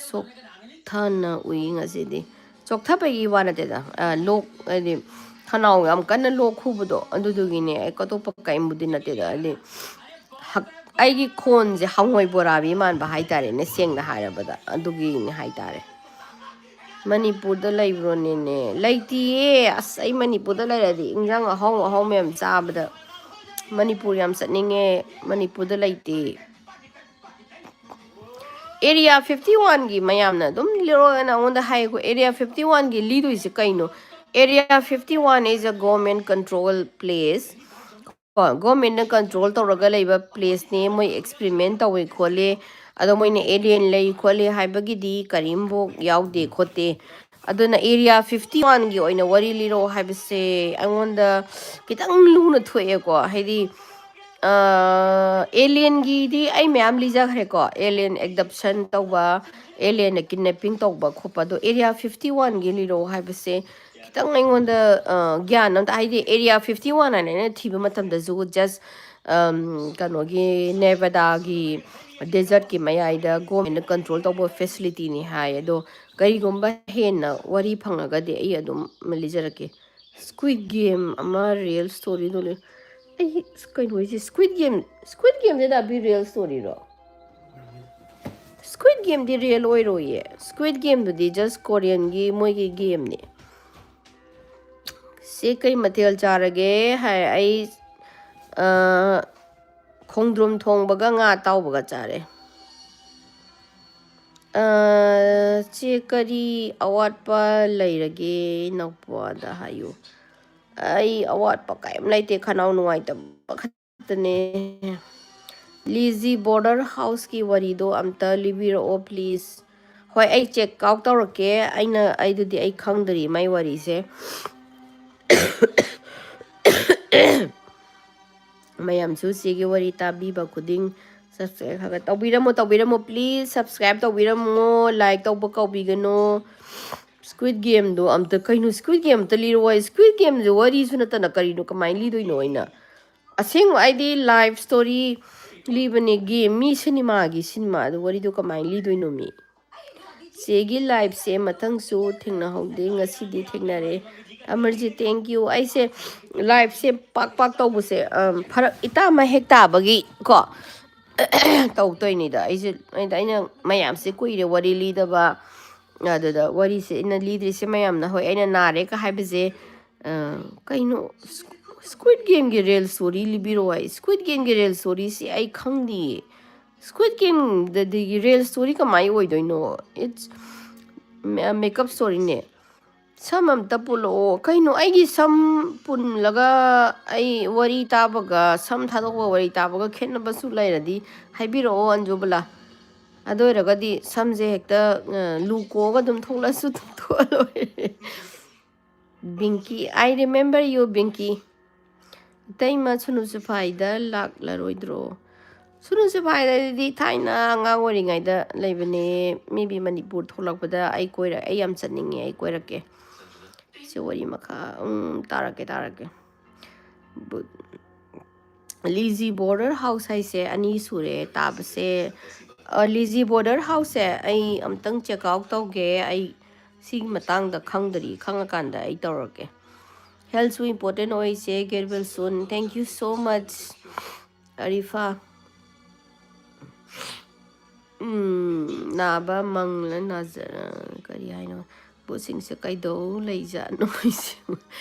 ꯁꯣꯛꯊꯅ ꯎꯏ ꯉꯁꯤꯗꯤ꯫ ꯆꯣꯛꯊꯕꯒꯤ ꯋꯥ ꯅꯠꯇꯦꯗ, ꯑ, ꯂꯣꯛ, ꯍꯥꯏꯗꯤ ꯈꯅꯥꯎ ꯌꯥꯝ ꯀꯟꯅ ꯂꯣꯛ ꯈꯨꯕꯗꯣ, ꯑꯗꯨꯗꯨꯒꯤꯅꯦ꯫ ꯑꯩ ꯑꯇꯣꯞꯄ ꯀꯔꯤꯝꯕꯨꯗꯤ ꯅꯠꯇꯦꯗ, ꯍꯥꯏꯗꯤ ꯍꯛ-, ꯑꯩꯒꯤ ꯈꯣꯟꯁꯦ ꯍꯪꯉꯣꯏ ꯕꯣꯔꯥꯕꯤ ꯃꯥꯟꯕ ꯍꯥꯏꯇꯥꯔꯦꯅꯦ, ꯁꯦꯡꯅ ꯍꯥꯏꯔꯕꯗ, ꯑꯗꯨꯒꯤꯅꯦ ꯍꯥꯏꯇꯥꯔꯦ꯫ ꯃꯅꯤꯄꯨꯔꯗ ꯂꯩꯕ꯭ꯔꯣꯅꯦꯅꯦ? ꯂꯩꯇꯤꯌꯦ꯫ ꯑꯁ, ꯑꯩ ꯃꯅꯤꯄꯨꯔꯗ ꯂꯩꯔꯗꯤ ꯏꯟꯖꯥꯡ ꯑꯍꯥꯎ ꯑꯍꯥꯎ ꯃꯌꯥꯝ ꯆꯥꯕꯗ ꯃꯅꯤꯄꯨꯔ ꯌꯥꯝ ꯆꯠꯅꯤꯡꯉꯦ, ꯃꯅꯤꯄꯨꯔꯗ ꯂꯩꯇꯦ꯫ ꯑꯦꯔꯤꯌꯥ ꯐꯤꯐꯇꯤ ꯋꯥꯟꯒꯤ ꯃꯌꯥꯝꯅ ꯑꯗꯨꯝ ꯂꯤꯔꯛꯑꯣꯅ ꯑꯩꯉꯣꯟꯗ ꯍꯥꯏꯌꯦꯀꯣ꯫ ꯑꯦꯔꯤꯌꯥ ꯐꯤꯐꯇꯤ ꯋꯥꯟꯒꯤ ꯂꯤꯗꯣꯏꯁꯦ ꯀꯩꯅꯣ? Area fifty one is a government control place. ꯀꯣ, ꯒꯣꯔꯃꯦꯟꯅ ꯀꯟꯇ꯭ꯔꯣꯜ ꯇꯧꯔꯒ ꯂꯩꯕ ꯄ꯭ꯂꯦꯁꯅꯦ꯫ ꯃꯣꯏ ꯑꯦꯛꯁꯄ꯭ꯔꯤꯃꯦꯟ ꯇꯧꯋꯦ ꯈꯣꯠꯂꯦ, ꯑꯗꯣ ꯃꯣꯏꯅ ꯑꯦꯂꯤꯌꯟ ꯂꯩ ꯈꯣꯠꯂꯦ ꯍꯥꯏꯕꯒꯤꯗꯤ ꯀꯔꯤꯝꯐꯥꯎ ꯌꯥꯎꯗꯦ ꯈꯣꯠꯇꯦ꯫ ꯑꯗꯨꯅ ꯑꯦꯔꯤꯌꯥ ꯐꯤꯐꯇꯤ ꯋꯥꯟꯒꯤ ꯑꯣꯏꯅ ꯋꯥꯔꯤ ꯂꯤꯔꯛꯑꯣ ꯍꯥꯏꯕꯁꯦ ꯑꯩꯉꯣꯟꯗ ꯈꯤꯇꯪ ꯂꯨꯅ ꯊꯣꯛꯑꯦꯀꯣ꯫ ꯍꯥꯏꯗꯤ, ꯑꯦꯂꯤꯌꯟꯒꯤꯗꯤ ꯑꯩ ꯃꯌꯥꯝ ꯂꯤꯖꯈ꯭ꯔꯦꯀꯣ, ꯑꯦꯂꯤꯌꯟ ꯑꯦꯛꯗꯞꯁꯟ ꯇꯧꯕ, ꯑꯦꯂꯤꯌꯟꯅ ꯀꯤꯗꯅꯦꯄꯤꯡ ꯇꯧꯕ ꯈꯣꯠꯄ꯫ ꯑꯗꯣ ꯑꯦꯔꯤꯌꯥ ꯐꯤꯐꯇꯤ ꯋꯥꯟꯒꯤ ꯂꯤꯔꯛꯑꯣ ꯍꯥꯏꯕꯁꯦ ꯈꯤꯇꯪ ꯑꯩꯉꯣꯟꯗ, ꯑ, ꯒ꯭ꯌꯥꯟ ꯑꯝꯇ, ꯍꯥꯏꯗꯤ ꯑꯦꯔꯤꯌꯥ ꯐꯤꯐꯇꯤ ꯋꯥꯟ ꯍꯥꯏꯅ ꯑꯩꯅ ꯊꯤꯕ ꯃꯇꯝꯗꯁꯨ just, ꯑꯝ, ꯀꯩꯅꯣꯒꯤ ꯅꯦꯕꯥꯗꯥꯒꯤ ꯗꯦꯖꯔꯠꯀꯤ ꯃꯌꯥꯏꯗ ꯒꯣꯔꯃꯦꯟꯅ ꯀꯟꯇ꯭ꯔꯣꯜ ꯇꯧꯕ ꯐꯦꯁꯤꯂꯤꯇꯤꯅꯤ ꯍꯥꯏ꯫ ꯑꯗꯣ ꯀꯔꯤꯒꯨꯝꯕ ꯍꯦꯟꯅ ꯋꯥꯔꯤ ꯐꯪꯉꯒꯗꯤ ꯑꯩ ꯑꯗꯨꯝ ꯂꯤꯖꯔꯛꯀꯦ꯫ ꯁ꯭ꯀ꯭ꯋꯤꯠ ꯒꯦꯝ ꯑꯃ ꯔꯤꯌꯦꯜ ꯁ꯭ꯇꯣꯔꯤꯗꯣ ꯂꯩ꯫ ꯑꯩ ꯀꯩꯅꯣ ꯍꯥꯏꯁꯦ, ꯁ꯭ꯀ꯭ꯋꯤꯠ ꯒꯦꯝ, ꯁ꯭ꯀ꯭ꯋꯤꯠ ꯒꯦꯝꯁꯦ ꯗꯥꯕꯤ ꯔꯤꯌꯦꯜ ꯁ꯭ꯇꯣꯔꯤꯔꯣ? ꯁ꯭ꯀ꯭ꯋꯤꯠ ꯒꯦꯝꯗꯤ ꯔꯤꯌꯦꯜ ꯑꯣꯏꯔꯣꯏꯌꯦ꯫ ꯁ꯭ꯀ꯭ꯋꯤꯠ ꯒꯦꯝꯗꯨꯗꯤ just ꯀꯣꯔꯤꯌꯟꯒꯤ ꯃꯣꯏꯒꯤ ꯒꯦꯝꯅꯦ꯫ ꯁꯤ ꯀꯩ ꯃꯊꯦꯜ ꯆꯥꯔꯒꯦ ꯍꯥꯏ, ꯑꯩ, ꯑ, ꯈꯣꯡꯗ꯭ꯔꯨꯝ ꯊꯣꯡꯕꯒ ꯉꯥ ꯑꯇꯥꯎꯕꯒ ꯆꯥꯔꯦ꯫ ꯑ, ꯆꯦ, ꯀꯔꯤ ꯑꯋꯥꯠꯄ ꯂꯩꯔꯒꯦ ꯏꯅꯥꯎꯄꯥꯗ ꯍꯥꯏꯌꯨ꯫ ꯑꯩ ꯑꯋꯥꯠꯄ ꯀꯔꯤꯝ ꯂꯩꯇꯦ, ꯈꯅꯥꯎ ꯅꯨꯡꯉꯥꯏꯇꯕ ꯈꯛꯇꯅꯦ꯫ ꯂꯤꯖꯤ ꯕꯣꯔꯗꯔ ꯍꯥꯎꯁꯀꯤ ꯋꯥꯔꯤꯗꯣ ꯑꯝꯇ ꯂꯤꯕꯤꯔꯛꯑꯣ please꯫ ꯍꯣꯏ, ꯑꯩ ꯆꯦꯛ ꯑꯥꯎꯠ ꯇꯧꯔꯛꯀꯦ꯫ ꯑꯩꯅ, ꯑꯩꯗꯨꯗꯤ ꯑꯩ ꯈꯪꯗ꯭ꯔꯤ ꯃꯥꯏ ꯋꯥꯔꯤꯁꯦ꯫ ꯃꯌꯥꯝꯁꯨ ꯆꯦꯒꯤ ꯋꯥꯔꯤ ꯇꯥꯕꯤꯕ ꯈꯨꯗꯤꯡ subscribe ꯈꯔ ꯈꯔ ꯇꯧꯕꯤꯔꯝꯃꯣ, ꯇꯧꯕꯤꯔꯝꯃꯣ please꯫ Subscribe ꯇꯧꯕꯤꯔꯝꯃꯣ, like ꯇꯧꯕ ꯀꯥꯎꯕꯤꯒꯅꯨ꯫ ꯁ꯭ꯀ꯭ꯋꯤꯠ ꯒꯦꯝꯗꯣ ꯑꯝꯇ, ꯀꯩꯅꯣ, ꯁ꯭ꯀ꯭ꯋꯤꯠ ꯒꯦꯝ ꯑꯝꯇ ꯂꯤꯔꯛꯑꯣ꯫ ꯁ꯭ꯀ꯭ꯋꯤꯠ ꯒꯦꯝꯁꯦ ꯋꯥꯔꯤꯁꯨ ꯅꯠꯇꯅ ꯀꯔꯤꯅꯣ, ꯀꯃꯥꯏꯅ ꯂꯤꯗꯣꯏꯅꯣ ꯑꯩꯅ? ꯑꯁꯦꯡꯕ ꯑꯩꯗꯤ ꯂꯥꯏꯐ ꯁ꯭ꯇꯣꯔꯤ ꯂꯤꯕꯅꯦ, ꯒꯦꯝ, ꯃꯤ ꯁꯤꯅꯦꯃꯥꯒꯤ ꯁꯤꯅꯦꯃꯥꯗꯣ ꯋꯥꯔꯤꯗꯣ ꯀꯃꯥꯏꯅ ꯂꯤꯗꯣꯏꯅꯣ ꯃꯤ? ꯆꯦꯒꯤ ꯂꯥꯏꯐꯁꯦ ꯃꯊꯪꯁꯨ ꯊꯦꯡꯅꯍꯧꯗꯦ, ꯉꯁꯤꯗꯤ ꯊꯦꯡꯅꯔꯦ꯫ Amarjeet, thank you꯫ ꯑꯩꯁꯦ ꯂꯥꯏꯐꯁꯦ ꯄꯥꯛ ꯄꯥꯛ ꯇꯧꯕꯁꯦ, ꯑꯝ, ꯐꯔꯛ ꯏꯇꯥ ꯑꯃ ꯍꯦꯛ ꯇꯥꯕꯒꯤ ꯀꯣ, ꯇꯧꯗꯣꯏꯅꯤꯗ꯫ ꯑꯩꯁꯦ, ꯑꯩꯅ, ꯑꯩꯅ ꯃꯌꯥꯝꯁꯦ ꯀꯨꯏꯔꯦ ꯋꯥꯔꯤ ꯂꯤꯗꯕ꯫ ꯑꯗꯨꯗ ꯋꯥꯔꯤꯁꯦ ꯑꯩꯅ ꯂꯤꯗ꯭ꯔꯤꯁꯦ ꯃꯌꯥꯝꯅ, ꯍꯣꯏ, ꯑꯩꯅ ꯅꯥꯔꯦꯒ ꯍꯥꯏꯕꯁꯦ, ꯑ, ꯀꯩꯅꯣ, Squid Gameꯒꯤ real story ꯂꯤꯕꯤꯔꯛꯑꯣ ꯍꯥꯏ꯫ Squid Gameꯒꯤ real storyꯁꯤ ꯑꯩ ꯈꯪꯗꯤꯌꯦ꯫ Squid Gameꯗꯗꯤ real story ꯀꯃꯥꯏꯅ ꯑꯣꯏꯗꯣꯏꯅꯣ? It's makeup storyꯅꯦ꯫ ꯁꯝ ꯑꯝꯇ ꯄꯨꯜꯂꯛꯑꯣ꯫ ꯀꯩꯅꯣ, ꯑꯩꯒꯤ ꯁꯝ ꯄꯨꯜꯂꯒ ꯑꯩ ꯋꯥꯔꯤ ꯇꯥꯕꯒ ꯁꯝ ꯊꯥꯗꯣꯛꯄ ꯋꯥꯔꯤ ꯇꯥꯕꯒ ꯈꯦꯠꯅꯕꯁꯨ ꯂꯩꯔꯗꯤ ꯍꯥꯏꯕꯤꯔꯛꯑꯣ, ꯑꯟꯖꯨꯕꯂꯥ꯫ ꯑꯗꯨ ꯑꯣꯏꯔꯒꯗꯤ ꯁꯝꯁꯦ ꯍꯦꯛꯇ, ꯑ, ꯂꯨ ꯀꯣꯛꯑꯒ ꯑꯗꯨꯝ ꯊꯣꯛꯂꯛꯑꯁꯨ ꯑꯗꯨꯝ ꯊꯣꯛꯑ ꯂꯣꯏꯔꯦ꯫ ꯕꯤꯡꯀꯤ, I remember you, ꯕꯤꯡꯀꯤ꯫ ꯏꯇꯩꯃ ꯁꯨꯅꯨ ꯁꯨꯐꯥꯏꯗ ꯂꯥꯛꯂꯔꯣꯏꯗ꯭ꯔꯣ? ꯁꯨꯅꯨ ꯁꯨꯐꯥꯏꯗꯗꯤ ꯊꯥꯏꯅ ꯑꯉꯥꯡ ꯑꯣꯏꯔꯤꯉꯩꯗ ꯂꯩꯕꯅꯦ꯫ Maybe ꯃꯅꯤꯄꯨꯔ ꯊꯣꯛꯂꯛꯄꯗ ꯑꯩ ꯀꯣꯏꯔ-, ꯑꯩ ꯌꯥꯝ ꯆꯠꯅꯤꯡꯉꯦ, ꯑꯩ ꯀꯣꯏꯔꯛꯀꯦ꯫ ꯁꯤ ꯋꯥꯔꯤ ꯃꯈꯥ, ꯎꯝ, ꯇꯥꯔꯛꯀꯦ, ꯇꯥꯔꯛꯀꯦ꯫ ꯕꯨ-, ꯂꯤꯖꯤ border house ꯍꯥꯏꯁꯦ ꯑꯅꯤ ꯁꯨꯔꯦ ꯇꯥꯕꯁꯦ꯫ ꯑ, ꯂꯤꯖꯤ border houseꯁꯦ ꯑꯩ ꯑꯝꯇꯪ check out ꯇꯧꯒꯦ꯫ ꯑꯩ ꯁꯤꯒꯤ ꯃꯇꯥꯡꯗ ꯈꯪꯗ꯭ꯔꯤ, ꯈꯪꯉꯀꯥꯟꯗ ꯑꯩ ꯇꯧꯔꯛꯀꯦ꯫ Healthꯁꯨ important ꯑꯣꯏꯁꯦ, get well soon, thank you so much, ꯑꯔꯤꯐꯥ꯫ ꯎꯝ, ꯅꯥꯕ ꯃꯪꯂ ꯅꯥꯖ-, ꯀꯔꯤ ꯍꯥꯏꯅꯣ? ꯚꯨꯠꯁꯤꯡꯁꯦ ꯀꯩꯗꯧ ꯂꯩꯖꯥꯠꯅꯣ ꯍꯥꯏꯁꯦ?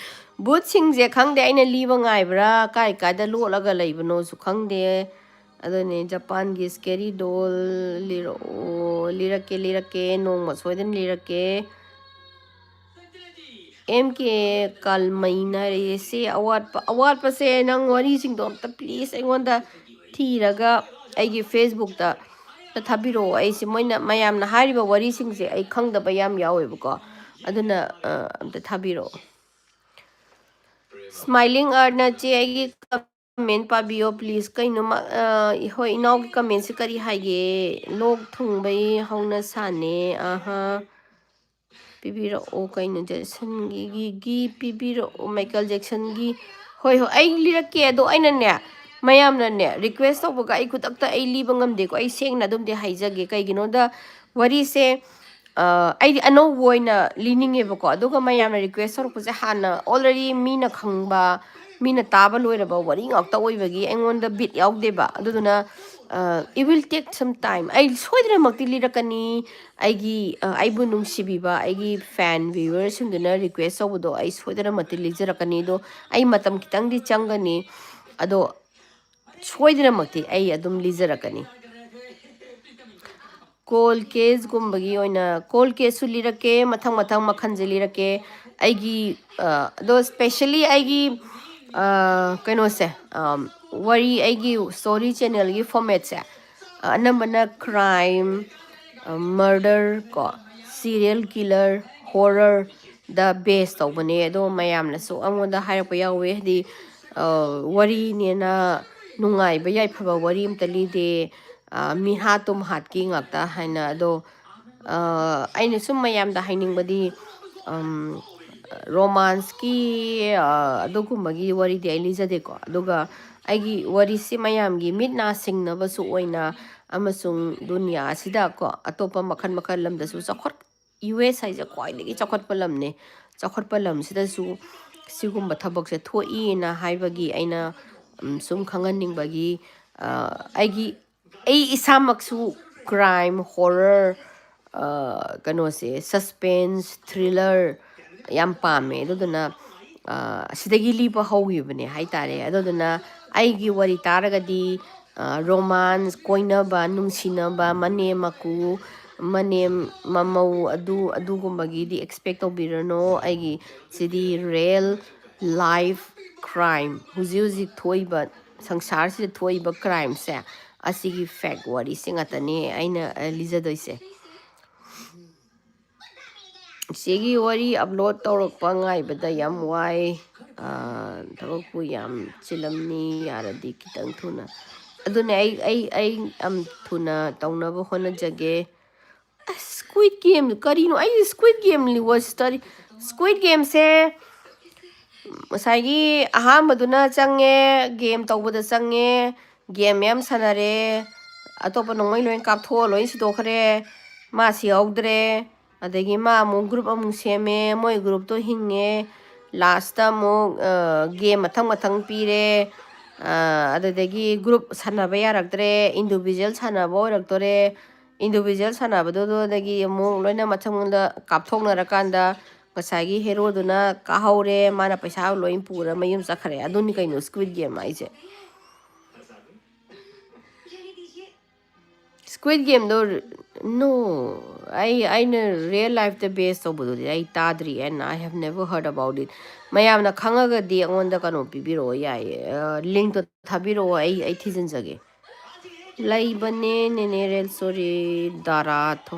ꯚꯨꯠꯁꯤꯡꯁꯦ ꯈꯪꯗꯦ, ꯑꯩꯅ ꯂꯤꯕ ꯉꯥꯏꯕ꯭ꯔꯥ, ꯀꯥꯏ ꯀꯥꯏꯗ ꯂꯣꯠꯂꯒ ꯂꯩꯕꯅꯣꯁꯨ ꯈꯪꯗꯦ꯫ ꯑꯗꯨꯅꯦ, ꯖꯄꯥꯟꯒꯤ scary doll ꯂꯤꯔꯛꯑꯣ꯫ ꯂꯤꯔꯛꯀꯦ, ꯂꯤꯔꯛꯀꯦ, ꯅꯣꯡꯃ ꯁꯣꯏꯗꯅ ꯂꯤꯔꯛꯀꯦ꯫ ꯑꯦꯝ ꯀꯦ ꯀꯥꯜꯃꯩꯅ ꯍꯥꯏꯔꯛꯑꯦ, ꯁꯤ ꯑꯋꯥꯠꯄ, ꯑꯋꯥꯠꯄꯁꯦ ꯅꯪ ꯋꯥꯔꯤꯁꯤꯡꯗꯣ ꯑꯝꯇ please ꯑꯩꯉꯣꯟꯗ ꯊꯤꯔꯒ ꯑꯩꯒꯤ Facebookꯇ ꯊꯥꯕꯤꯔꯛꯑꯣ꯫ ꯑꯩꯁꯦ ꯃꯣꯏꯅ, ꯃꯌꯥꯝꯅ ꯍꯥꯏꯔꯤꯕ ꯋꯥꯔꯤꯁꯤꯡꯁꯦ ꯑꯩ ꯈꯪꯗꯕ ꯌꯥꯝ ꯌꯥꯎꯋꯦꯕꯀꯣ꯫ ꯑꯗꯨꯅ, ꯑ, ꯑꯝꯇ ꯊꯥꯕꯤꯔꯛꯑꯣ꯫ Smiling Artꯅ ꯆꯦ ꯑꯩꯒꯤ comment ꯄꯥꯕꯤꯌꯣ please꯫ ꯀꯩꯅꯣ ꯃꯥ-, ꯑ, ꯍꯣꯏ, ꯏꯅꯥꯎꯒꯤ commentꯁꯦ ꯀꯔꯤ ꯍꯥꯏꯒꯦ? ꯂꯣꯛ ꯊꯨꯡꯕꯩ ꯍꯧꯅ ꯁꯥꯅꯦ꯫ ꯑꯍꯥ꯫ ꯄꯤꯕꯤꯔꯛꯑꯣ ꯀꯩꯅꯣ, ꯖꯦꯛꯁꯟꯒꯤ, ꯒꯤ, ꯒꯤ ꯄꯤꯕꯤꯔꯛꯑꯣ, ꯃꯥꯏꯀꯦꯜ ꯖꯦꯛꯁꯟꯒꯤ꯫ ꯍꯣꯏ, ꯍꯣꯏ, ꯑꯩ ꯂꯤꯔꯛꯀꯦ꯫ ꯑꯗꯣ ꯑꯩꯅꯅꯦ, ꯃꯌꯥꯝꯅꯅꯦ request ꯇꯧꯕꯒ ꯑꯩ ꯈꯨꯗꯛꯇ ꯑꯩ ꯂꯤꯕ ꯉꯝꯗꯦꯀꯣ꯫ ꯑꯩ ꯁꯦꯡꯅ ꯑꯗꯨꯝꯗꯤ ꯍꯥꯏꯖꯒꯦ꯫ ꯀꯩꯒꯤꯅꯣꯗ ꯋꯥꯔꯤꯁꯦ, ꯑ, ꯑꯩꯗꯤ ꯑꯅꯧꯕ ꯑꯣꯏꯅ ꯂꯤꯅꯤꯡꯉꯦꯕꯀꯣ꯫ ꯑꯗꯨꯒ ꯃꯌꯥꯝꯅ request ꯇꯧꯔꯛꯄꯁꯦ ꯍꯥꯟꯅ already ꯃꯤꯅ ꯈꯪꯕ, ꯃꯤꯅ ꯇꯥꯕ ꯂꯣꯏꯔꯕ ꯋꯥꯔꯤ ꯉꯥꯛꯇ ꯑꯣꯏꯕꯒꯤ ꯑꯩꯉꯣꯟꯗ ꯕꯤꯠ ꯌꯥꯎꯗꯦꯕ꯫ ꯑꯗꯨꯗꯨꯅ, It will take some time. ꯑꯩ ꯁꯣꯏꯗꯅꯃꯛꯇꯤ ꯂꯤꯔꯛꯀꯅꯤ꯫ ꯑꯩꯒꯤ ꯑꯩꯕꯨ ꯅꯨꯡꯁꯤꯕꯤꯕ ꯑꯩꯒꯤ ꯐꯦꯟ ꯚ꯭ꯌꯨꯋꯔꯁꯤꯡꯗꯨꯅ ꯔꯤꯀ꯭ꯋꯦꯁ ꯇꯧꯕꯗꯣ ꯑꯩ ꯁꯣꯏꯗꯅꯃꯛꯇꯤ ꯂꯤꯖꯔꯛꯀꯅꯤ꯫ ꯑꯗꯣ ꯑꯩ ꯃꯇꯝ ꯈꯤꯇꯪꯗꯤ ꯆꯪꯒꯅꯤ꯫ ꯑꯗꯣ ꯁꯣꯏꯗꯅꯃꯛꯇꯤ ꯑꯩ ꯑꯗꯨꯝ ꯂꯤꯖꯔꯛꯀꯅꯤ꯫ ꯀꯣꯜ ꯀꯦꯁꯀꯨꯝꯕꯒꯤ ꯑꯣꯏꯅ ꯀꯣꯜ ꯀꯦꯁꯁꯨ ꯂꯤꯔꯛꯀꯦ, ꯃꯊꯪ ꯃꯊꯪ ꯃꯈꯜꯁꯦ ꯂꯤꯔꯛꯀꯦ꯫ ꯑꯩꯒꯤ ꯑꯗꯣ ꯁ꯭ꯄꯦꯁꯦꯜꯂꯤ ꯑꯩꯒꯤ ꯀꯩꯅꯣꯁꯦ, ꯋꯥꯔꯤ, ꯑꯩꯒꯤ ꯁ꯭ꯇꯣꯔꯤ ꯆꯦꯅꯦꯜꯒꯤ ꯐꯣꯔꯃꯦꯠꯁꯦ ꯑꯅꯝꯕꯅ ꯀ꯭ꯔꯥꯏꯝ, ꯃꯔꯗꯔ ꯀꯣ, ꯁꯤꯔꯤꯌꯦꯜ ꯀꯤꯂꯔ, ꯍꯣꯔꯔꯗ ꯕꯦꯁ ꯇꯧꯕꯅꯦ꯫ ꯑꯗꯣ ꯃꯌꯥꯝꯅꯁꯨ ꯑꯩꯉꯣꯟꯗ ꯍꯥꯏꯔꯛꯄ ꯌꯥꯎꯋꯦ, ꯍꯥꯏꯗꯤ ꯋꯥꯔꯤꯅꯦꯅ ꯅꯨꯡꯉꯥꯏꯕ ꯌꯥꯏꯐꯕ ꯋꯥꯔꯤ ꯑꯝꯇ ꯂꯤꯗꯦ, ꯃꯤꯍꯥꯠ ꯇꯨꯝꯍꯥꯠꯀꯤ ꯉꯥꯛꯇ ꯍꯥꯏꯅ꯫ ꯑꯗꯣ ꯑꯩꯅ ꯁꯨꯝ ꯃꯌꯥꯝꯗ ꯍꯥꯏꯅꯤꯡꯕꯗꯤ, ꯔꯣꯃꯥꯟꯁꯀꯤ ꯑꯗꯨꯒꯨꯝꯕꯒꯤ ꯋꯥꯔꯤꯗꯤ ꯑꯩ ꯂꯤꯖꯗꯦꯀꯣ꯫ ꯑꯗꯨꯒ ꯑꯩꯒꯤ ꯋꯥꯔꯤꯁꯤ ꯃꯌꯥꯝꯒꯤ ꯃꯤꯠ ꯅꯥ ꯁꯤꯡꯅꯕꯁꯨ ꯑꯣꯏꯅ ꯑꯃꯁꯨꯡ ꯗꯨꯅꯤꯌꯥ ꯑꯁꯤꯗ ꯀꯣ ꯑꯇꯣꯞꯄ ꯃꯈꯜ ꯃꯈꯜ ꯂꯝꯗꯁꯨ ꯆꯥꯎꯈꯠ ꯌꯨ ꯑꯦꯁ ꯍꯥꯏꯁꯦ ꯈ꯭ꯋꯥꯏꯗꯒꯤ ꯆꯥꯎꯈꯠꯄ ꯂꯝꯅꯦ꯫ ꯆꯥꯎꯈꯠꯄ ꯂꯝꯁꯤꯗꯁꯨ ꯁꯤꯒꯨꯝꯕ ꯊꯕꯛꯁꯦ ꯊꯣꯛꯏꯅ ꯍꯥꯏꯕꯒꯤ ꯑꯩꯅ ꯁꯨꯝ ꯈꯪꯍꯟꯅꯤꯡꯕꯒꯤ ꯑꯩꯒꯤ ꯑꯩ ꯏꯁꯥꯃꯛꯁꯨ ꯀ꯭ꯔꯥꯏꯝ, ꯍꯣꯔꯔ, ꯀꯩꯅꯣꯁꯦ, ꯁꯁꯄꯦꯟꯁ, ꯊ꯭ꯔꯤꯂꯔ ꯌꯥꯝ ꯄꯥꯝꯃꯦ꯫ ꯑꯗꯨꯗꯨꯅ ꯑꯁꯤꯗꯒꯤ ꯂꯤꯕ ꯍꯧꯈꯤꯕꯅꯦ ꯍꯥꯏꯇꯥꯔꯦ꯫ ꯑꯗꯨꯗꯨꯅ ꯑꯩꯒꯤ ꯋꯥꯔꯤ ꯇꯥꯔꯒꯗꯤ ꯔꯣꯃꯥꯟꯁ, ꯀꯣꯏꯅꯕ, ꯅꯨꯡꯁꯤꯅꯕ, ꯃꯅꯦꯝ ꯃꯀꯨ, ꯃꯅꯦꯝ ꯃꯃꯧ, ꯑꯗꯨ ꯑꯗꯨꯒꯨꯝꯕꯒꯤꯗꯤ ꯑꯦꯛꯁꯄꯦꯛ ꯇꯧꯕꯤꯔꯅꯨ꯫ ꯑꯩꯒꯤ ꯁꯤꯗꯤ ꯔꯤꯌꯦꯜ ꯂꯥꯏꯐ ꯀ꯭ꯔꯥꯏꯝ, ꯍꯧꯖꯤꯛ ꯍꯧꯖꯤꯛ ꯊꯣꯛꯏꯕ, ꯁꯪꯁꯥꯔꯁꯤꯗ ꯊꯣꯛꯏꯕ ꯀ꯭ꯔꯥꯏꯝꯁꯦ, ꯑꯁꯤꯒꯤ ꯐꯦꯛ ꯋꯥꯔꯤꯁꯦ ꯉꯥꯛꯇꯅꯦ ꯑꯩꯅ ꯂꯤꯖꯗꯣꯏꯁꯦ꯫ ꯏꯆꯦꯒꯤ ꯋꯥꯔꯤ ꯑꯞꯂꯣꯗ ꯇꯧꯔꯛꯄ ꯉꯥꯏꯕꯗ ꯌꯥꯝ ꯋꯥꯏ꯫ ꯊꯕꯛꯄꯨ ꯌꯥꯝ ꯆꯤꯜꯂꯝꯅꯤ, ꯌꯥꯔꯗꯤ ꯈꯤꯇꯪ ꯊꯨꯅ꯫ ꯑꯗꯨꯅꯦ ꯑꯩ ꯑꯩ ꯑꯩ ꯌꯥꯝ ꯊꯨꯅ ꯇꯧꯅꯕ ꯍꯣꯠꯅꯖꯒꯦ꯫ ꯑꯁ, ꯁ꯭ꯀ꯭ꯋꯤꯠ ꯒꯦꯝ ꯀꯔꯤꯅꯣ? ꯑꯩ ꯁ꯭ꯀ꯭ꯋꯤꯠ ꯒꯦꯝ ꯋꯥꯆ ꯇꯧꯔꯤ꯫ ꯁ꯭ꯀ꯭ꯋꯤꯠ ꯒꯦꯝꯁꯦ ꯉꯁꯥꯏꯒꯤ ꯑꯍꯥꯟꯕꯗꯨꯅ ꯆꯪꯉꯦ, ꯒꯦꯝ ꯇꯧꯕꯗ ꯆꯪꯉꯦ, ꯒꯦꯝ ꯃꯌꯥꯝ ꯁꯥꯟꯅꯔꯦ, ꯑꯇꯣꯞꯄ ꯅꯣꯡꯃꯩ ꯂꯣꯏ ꯀꯥꯞꯊꯣꯛꯑ ꯂꯣꯏ ꯁꯤꯗꯣꯛꯈ꯭ꯔꯦ, ꯃꯥ ꯁꯤ ꯌꯥꯎꯗ꯭ꯔꯦ꯫ ꯑꯗꯒꯤ ꯃꯥ ꯑꯃꯨꯛ ꯒ꯭ꯔꯨꯞ ꯑꯃꯨꯛ ꯁꯦꯝꯃꯦ, ꯃꯣꯏ ꯒ꯭ꯔꯨꯞꯇꯣ ꯍꯤꯡꯉꯦ꯫ ꯂꯥꯁꯇ ꯑꯃꯨꯛ ꯒꯦꯝ ꯃꯊꯪ ꯃꯊꯪ ꯄꯤꯔꯦ꯫ ꯑꯗꯨꯗꯒꯤ group ꯁꯥꯟꯅꯕ ꯌꯥꯔꯛꯇ꯭ꯔꯦ, individual ꯁꯥꯟꯅꯕ ꯑꯣꯏꯔꯛꯇꯣꯔꯦ꯫ Individual ꯁꯥꯟꯅꯕꯗꯨꯗꯒꯤ ꯑꯃꯨꯛ ꯂꯣꯏꯅ ꯃꯊꯪꯗ ꯀꯥꯞꯊꯣꯛꯅꯔꯀꯥꯟꯗ ꯉꯁꯥꯏꯒꯤ heroꯗꯨꯅ ꯀꯥꯍꯧꯔꯦ, ꯃꯥꯅ ꯄꯩꯁꯥ ꯂꯣꯏ ꯄꯨꯔ ꯃꯌꯨꯝ ꯆꯠꯈ꯭ꯔꯦ꯫ ꯑꯗꯨꯅꯤ ꯀꯩꯅꯣ Squid Game ꯍꯥꯏꯁꯦ꯫ Squid Gameꯗꯣ, no, ꯑꯩ, ꯑꯩꯅ real lifeꯇ base ꯇꯧꯕꯗꯨꯗꯤ ꯑꯩ ꯇꯥꯗ꯭ꯔꯤ, and I have never heard about it. ꯃꯌꯥꯝꯅ ꯈꯪꯉꯒꯗꯤ ꯑꯩꯉꯣꯟꯗ ꯀꯩꯅꯣ ꯄꯤꯕꯤꯔꯛꯑꯣ ꯌꯥꯏꯌꯦ, linkꯇꯣ ꯊꯥꯕꯤꯔꯛꯑꯣ, ꯑꯩ, ꯑꯩ ꯊꯤꯖꯤꯟꯖꯒꯦ꯫ ꯂꯩꯕꯅꯦ ꯅꯦꯅꯦ ꯔꯦꯜ ꯁꯣꯔꯤ ꯗꯥꯔꯥ ꯊꯣ꯫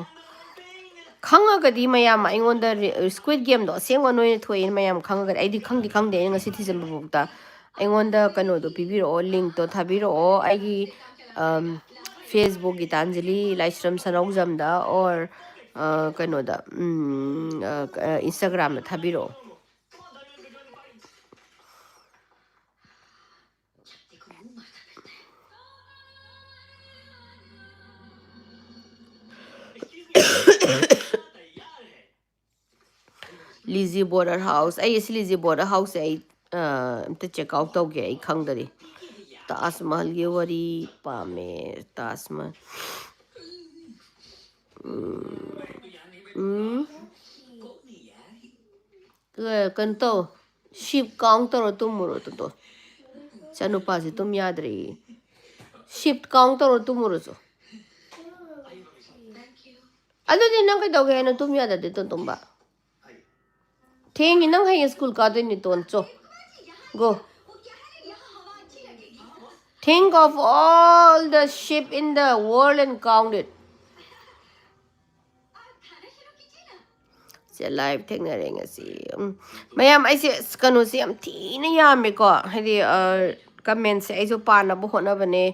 ꯈꯪꯉꯒꯗꯤ ꯃꯌꯥꯝ ꯑꯩꯉꯣꯟꯗ Squid Gameꯗꯣ ꯑꯁꯦꯡꯕ ꯅꯣꯏꯅ ꯊꯣꯛꯑꯦꯅ ꯃꯌꯥꯝ ꯈꯪꯉꯒꯗꯤ, ꯑꯩꯗꯤ ꯈꯪꯗꯤ ꯈꯪꯗꯦ, ꯑꯩꯅ ꯉꯁꯤ ꯊꯤꯖꯤꯟꯕꯐꯥꯎꯗ꯫ ꯑꯩꯉꯣꯟꯗ ꯀꯩꯅꯣꯗꯣ ꯄꯤꯕꯤꯔꯛꯑꯣ, linkꯇꯣ ꯊꯥꯕꯤꯔꯛꯑꯣ꯫ ꯑꯩꯒꯤ Facebookꯒꯤ ꯒꯤꯇꯥꯟꯖꯂꯤ ꯂꯥꯏꯁ꯭ꯔꯝ ꯁꯅꯧꯖꯝꯗ or ꯀꯩꯅꯣꯗ, Instagramꯗ ꯊꯥꯕꯤꯔꯛꯑꯣ꯫ Lizzie Border House, ꯑꯩ ꯑꯁꯤ Lizzie Border Houseꯁꯦ ꯑꯩ ꯑꯝꯇ check out ꯇꯧꯒꯦ, ꯑꯩ ꯈꯪꯗꯔꯤ꯫ ꯇꯥꯖ ꯃꯍꯜꯒꯤ ꯋꯥꯔꯤ ꯄꯥꯝꯃꯦ꯫ ꯇꯥꯖ ꯃꯍꯜ꯫ ꯎꯝ꯫ ꯎꯝ꯫ ꯀꯩꯅꯣ ꯇꯧ꯫ Shift count ꯇꯧꯔ ꯇꯨꯝꯃꯨꯔꯣ ꯑꯗꯨꯗꯣ꯫ ꯏꯆꯥꯅꯨꯄꯥꯁꯦ ꯇꯨꯝ ꯌꯥꯗ꯭ꯔꯦꯌꯦ꯫ Shift count ꯇꯧꯔ ꯇꯨꯝꯃꯨꯔꯣ ꯆꯣ꯫ ꯑꯗꯨꯗꯤ ꯅꯪ ꯀꯩꯗꯧꯒꯦ ꯍꯥꯏꯅꯣ ꯇꯨꯝ ꯌꯥꯗꯗꯤ ꯇꯨꯝ ꯇꯨꯝꯕ? ꯊꯦꯡꯉꯤ, ꯅꯪ ꯍꯌꯦꯡ school ꯀꯥꯗꯣꯏꯅꯤ ꯇꯣꯟ, ꯆꯣ꯫ Go. Think of all the sheep in the world and count it. Say, live ꯊꯦꯡꯅꯔꯦ ꯉꯁꯤ꯫ ꯎꯝ, ꯃꯌꯥꯝ, ꯑꯩꯁꯦ ꯑꯁ, ꯀꯩꯅꯣꯁꯦ ꯌꯥꯝ ꯊꯤꯅ ꯌꯥꯝꯃꯦꯀꯣ, ꯍꯥꯏꯗꯤ commentꯁꯦ ꯑꯩꯁꯨ ꯄꯥꯅꯕ ꯍꯣꯠꯅꯕꯅꯦ,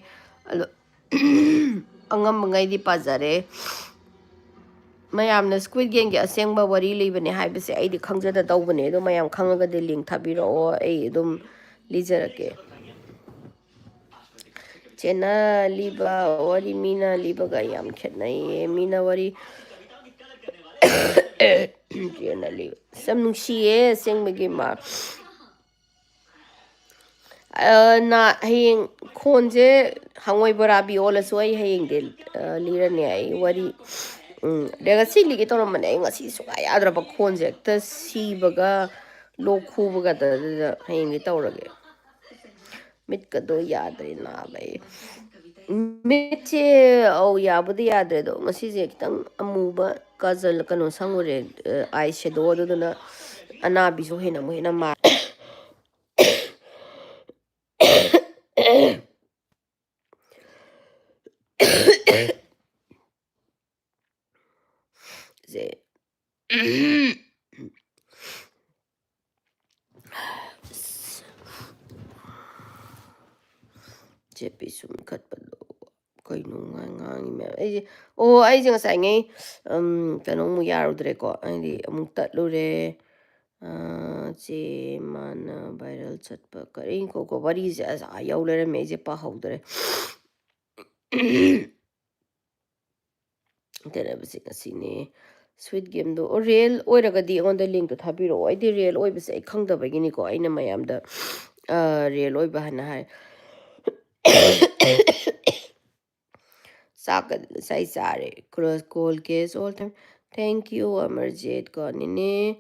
ꯑꯗꯣ ꯑꯉꯝꯕꯉꯩꯗꯤ ꯄꯥꯖꯔꯦ꯫ ꯃꯌꯥꯝꯅ Squid Gameꯒꯤ ꯑꯁꯦꯡꯕ ꯋꯥꯔꯤ ꯂꯩꯕꯅꯦ ꯍꯥꯏꯕꯁꯦ ꯑꯩꯗꯤ ꯈꯪꯖꯗ ꯇꯧꯕꯅꯦ, ꯑꯗꯣ ꯃꯌꯥꯝ ꯈꯪꯉꯒꯗꯤ link ꯊꯥꯕꯤꯔꯛꯑꯣ, ꯑꯩ ꯑꯗꯨꯝ ꯂꯤꯖꯔꯛꯀꯦ꯫ ꯆꯦꯅ ꯂꯤꯕ ꯋꯥꯔꯤ ꯃꯤꯅ ꯂꯤꯕꯒ ꯌꯥꯝ ꯈꯦꯠꯅꯩꯌꯦ꯫ ꯃꯤꯅ ꯋꯥꯔꯤ ꯆꯦꯅ ꯂꯤꯕ ꯑꯁ ꯌꯥꯝ ꯅꯨꯡꯁꯤꯌꯦ ꯑꯁꯦꯡꯕꯒꯤ ꯃꯥ꯫ ꯑ, ꯅꯥ-, ꯍꯌꯦꯡ ꯈꯣꯟꯁꯦ ꯍꯪꯉꯣꯏ ꯕꯣꯔꯥꯕꯤ ꯑꯣꯜꯂꯁꯨ ꯑꯩ ꯍꯌꯦꯡꯗꯤ, ꯑ, ꯂꯤꯔꯅꯤ ꯑꯩ ꯋꯥꯔꯤ꯫ ꯎꯝ, ꯑꯗ ꯉꯁꯤ ꯂꯤꯒꯦ ꯇꯧꯔꯝꯕꯅꯦ, ꯑꯩ ꯉꯁꯤ ꯁꯨꯡꯌꯥ ꯌꯥꯗ꯭ꯔꯕ, ꯈꯣꯟꯁꯦ ꯍꯦꯛꯇ ꯁꯤꯕꯒ ꯂꯣꯛ ꯈꯨꯕꯒ꯫ ꯑꯗꯨꯗ ꯍꯌꯦꯡꯗꯤ ꯇꯧꯔꯒꯦ꯫ ꯃꯤꯠꯀꯗꯣ ꯌꯥꯗ꯭ꯔꯦ ꯅꯥꯕ ꯑꯩ꯫ ꯃꯤꯠꯁꯦ, ꯑꯧ, ꯌꯥꯕꯨꯗꯤ ꯌꯥꯗ꯭ꯔꯦ, ꯑꯗꯣ ꯉꯁꯤꯁꯦ ꯈꯤꯇꯪ ꯑꯃꯨꯕ ꯀꯥꯖꯜ, ꯀꯩꯅꯣ, ꯁꯪꯉꯨꯔꯦ, ꯑ, eye shadow, ꯑꯗꯨꯗꯨꯅ ꯑꯅꯥꯕꯤꯁꯨ ꯍꯦꯟꯅ ꯑꯃꯨꯛ ꯍꯦꯟꯅ ꯃꯥ-, ꯁꯦ꯫ ꯆꯦꯄꯤ ꯁꯨꯝ ꯈꯠꯄꯗꯣ ꯀꯩꯅꯣ ꯉꯥꯡ-, ꯉꯥꯡꯉꯤ ꯃꯌꯥꯝ꯫ ꯑꯩꯁꯦ, ꯑꯣ, ꯑꯩꯁꯦ ꯉꯁꯥꯏꯉꯩ, ꯎꯝ, ꯀꯩꯅꯣꯃꯨꯛ ꯌꯥꯔꯨꯗ꯭ꯔꯦꯀꯣ, ꯍꯥꯏꯗꯤ ꯑꯃꯨꯛ ꯇꯠꯂꯨꯔꯦ꯫ ꯑ, ꯆꯦ ꯃꯥꯅ viral ꯆꯠꯄ ꯀꯔꯤ ꯀꯣꯀꯣ ꯋꯥꯔꯤꯁꯦ ꯑꯁ ꯑꯥ ꯌꯧ ꯂꯩꯔꯝꯃꯦ, ꯑꯩꯁꯦ ꯄꯥꯍꯧꯗ꯭ꯔꯦ꯫ ꯇꯦꯟꯅꯕꯁꯦ ꯉꯁꯤꯅꯦ꯫ Squid Gameꯗꯣ, ꯑꯣ, real ꯑꯣꯏꯔꯒꯗꯤ ꯑꯩꯉꯣꯟꯗ linkꯇꯣ ꯊꯥꯕꯤꯔꯛꯑꯣ꯫ ꯑꯩꯗꯤ real ꯑꯣꯏꯕꯁꯦ ꯑꯩ ꯈꯪꯗꯕꯒꯤꯅꯤꯀꯣ, ꯑꯩꯅ ꯃꯌꯥꯝꯗ, ꯑ, real ꯑꯣꯏꯕ ꯍꯥꯏꯅ ꯍꯥꯏ꯫ ꯆꯥꯛꯀꯗꯤ ꯉꯁꯥꯏ ꯆꯥꯔꯦ꯫ Close call case all time꯫ Thank you, Amarjeet ꯀꯣ, ꯅꯤꯅꯦ꯫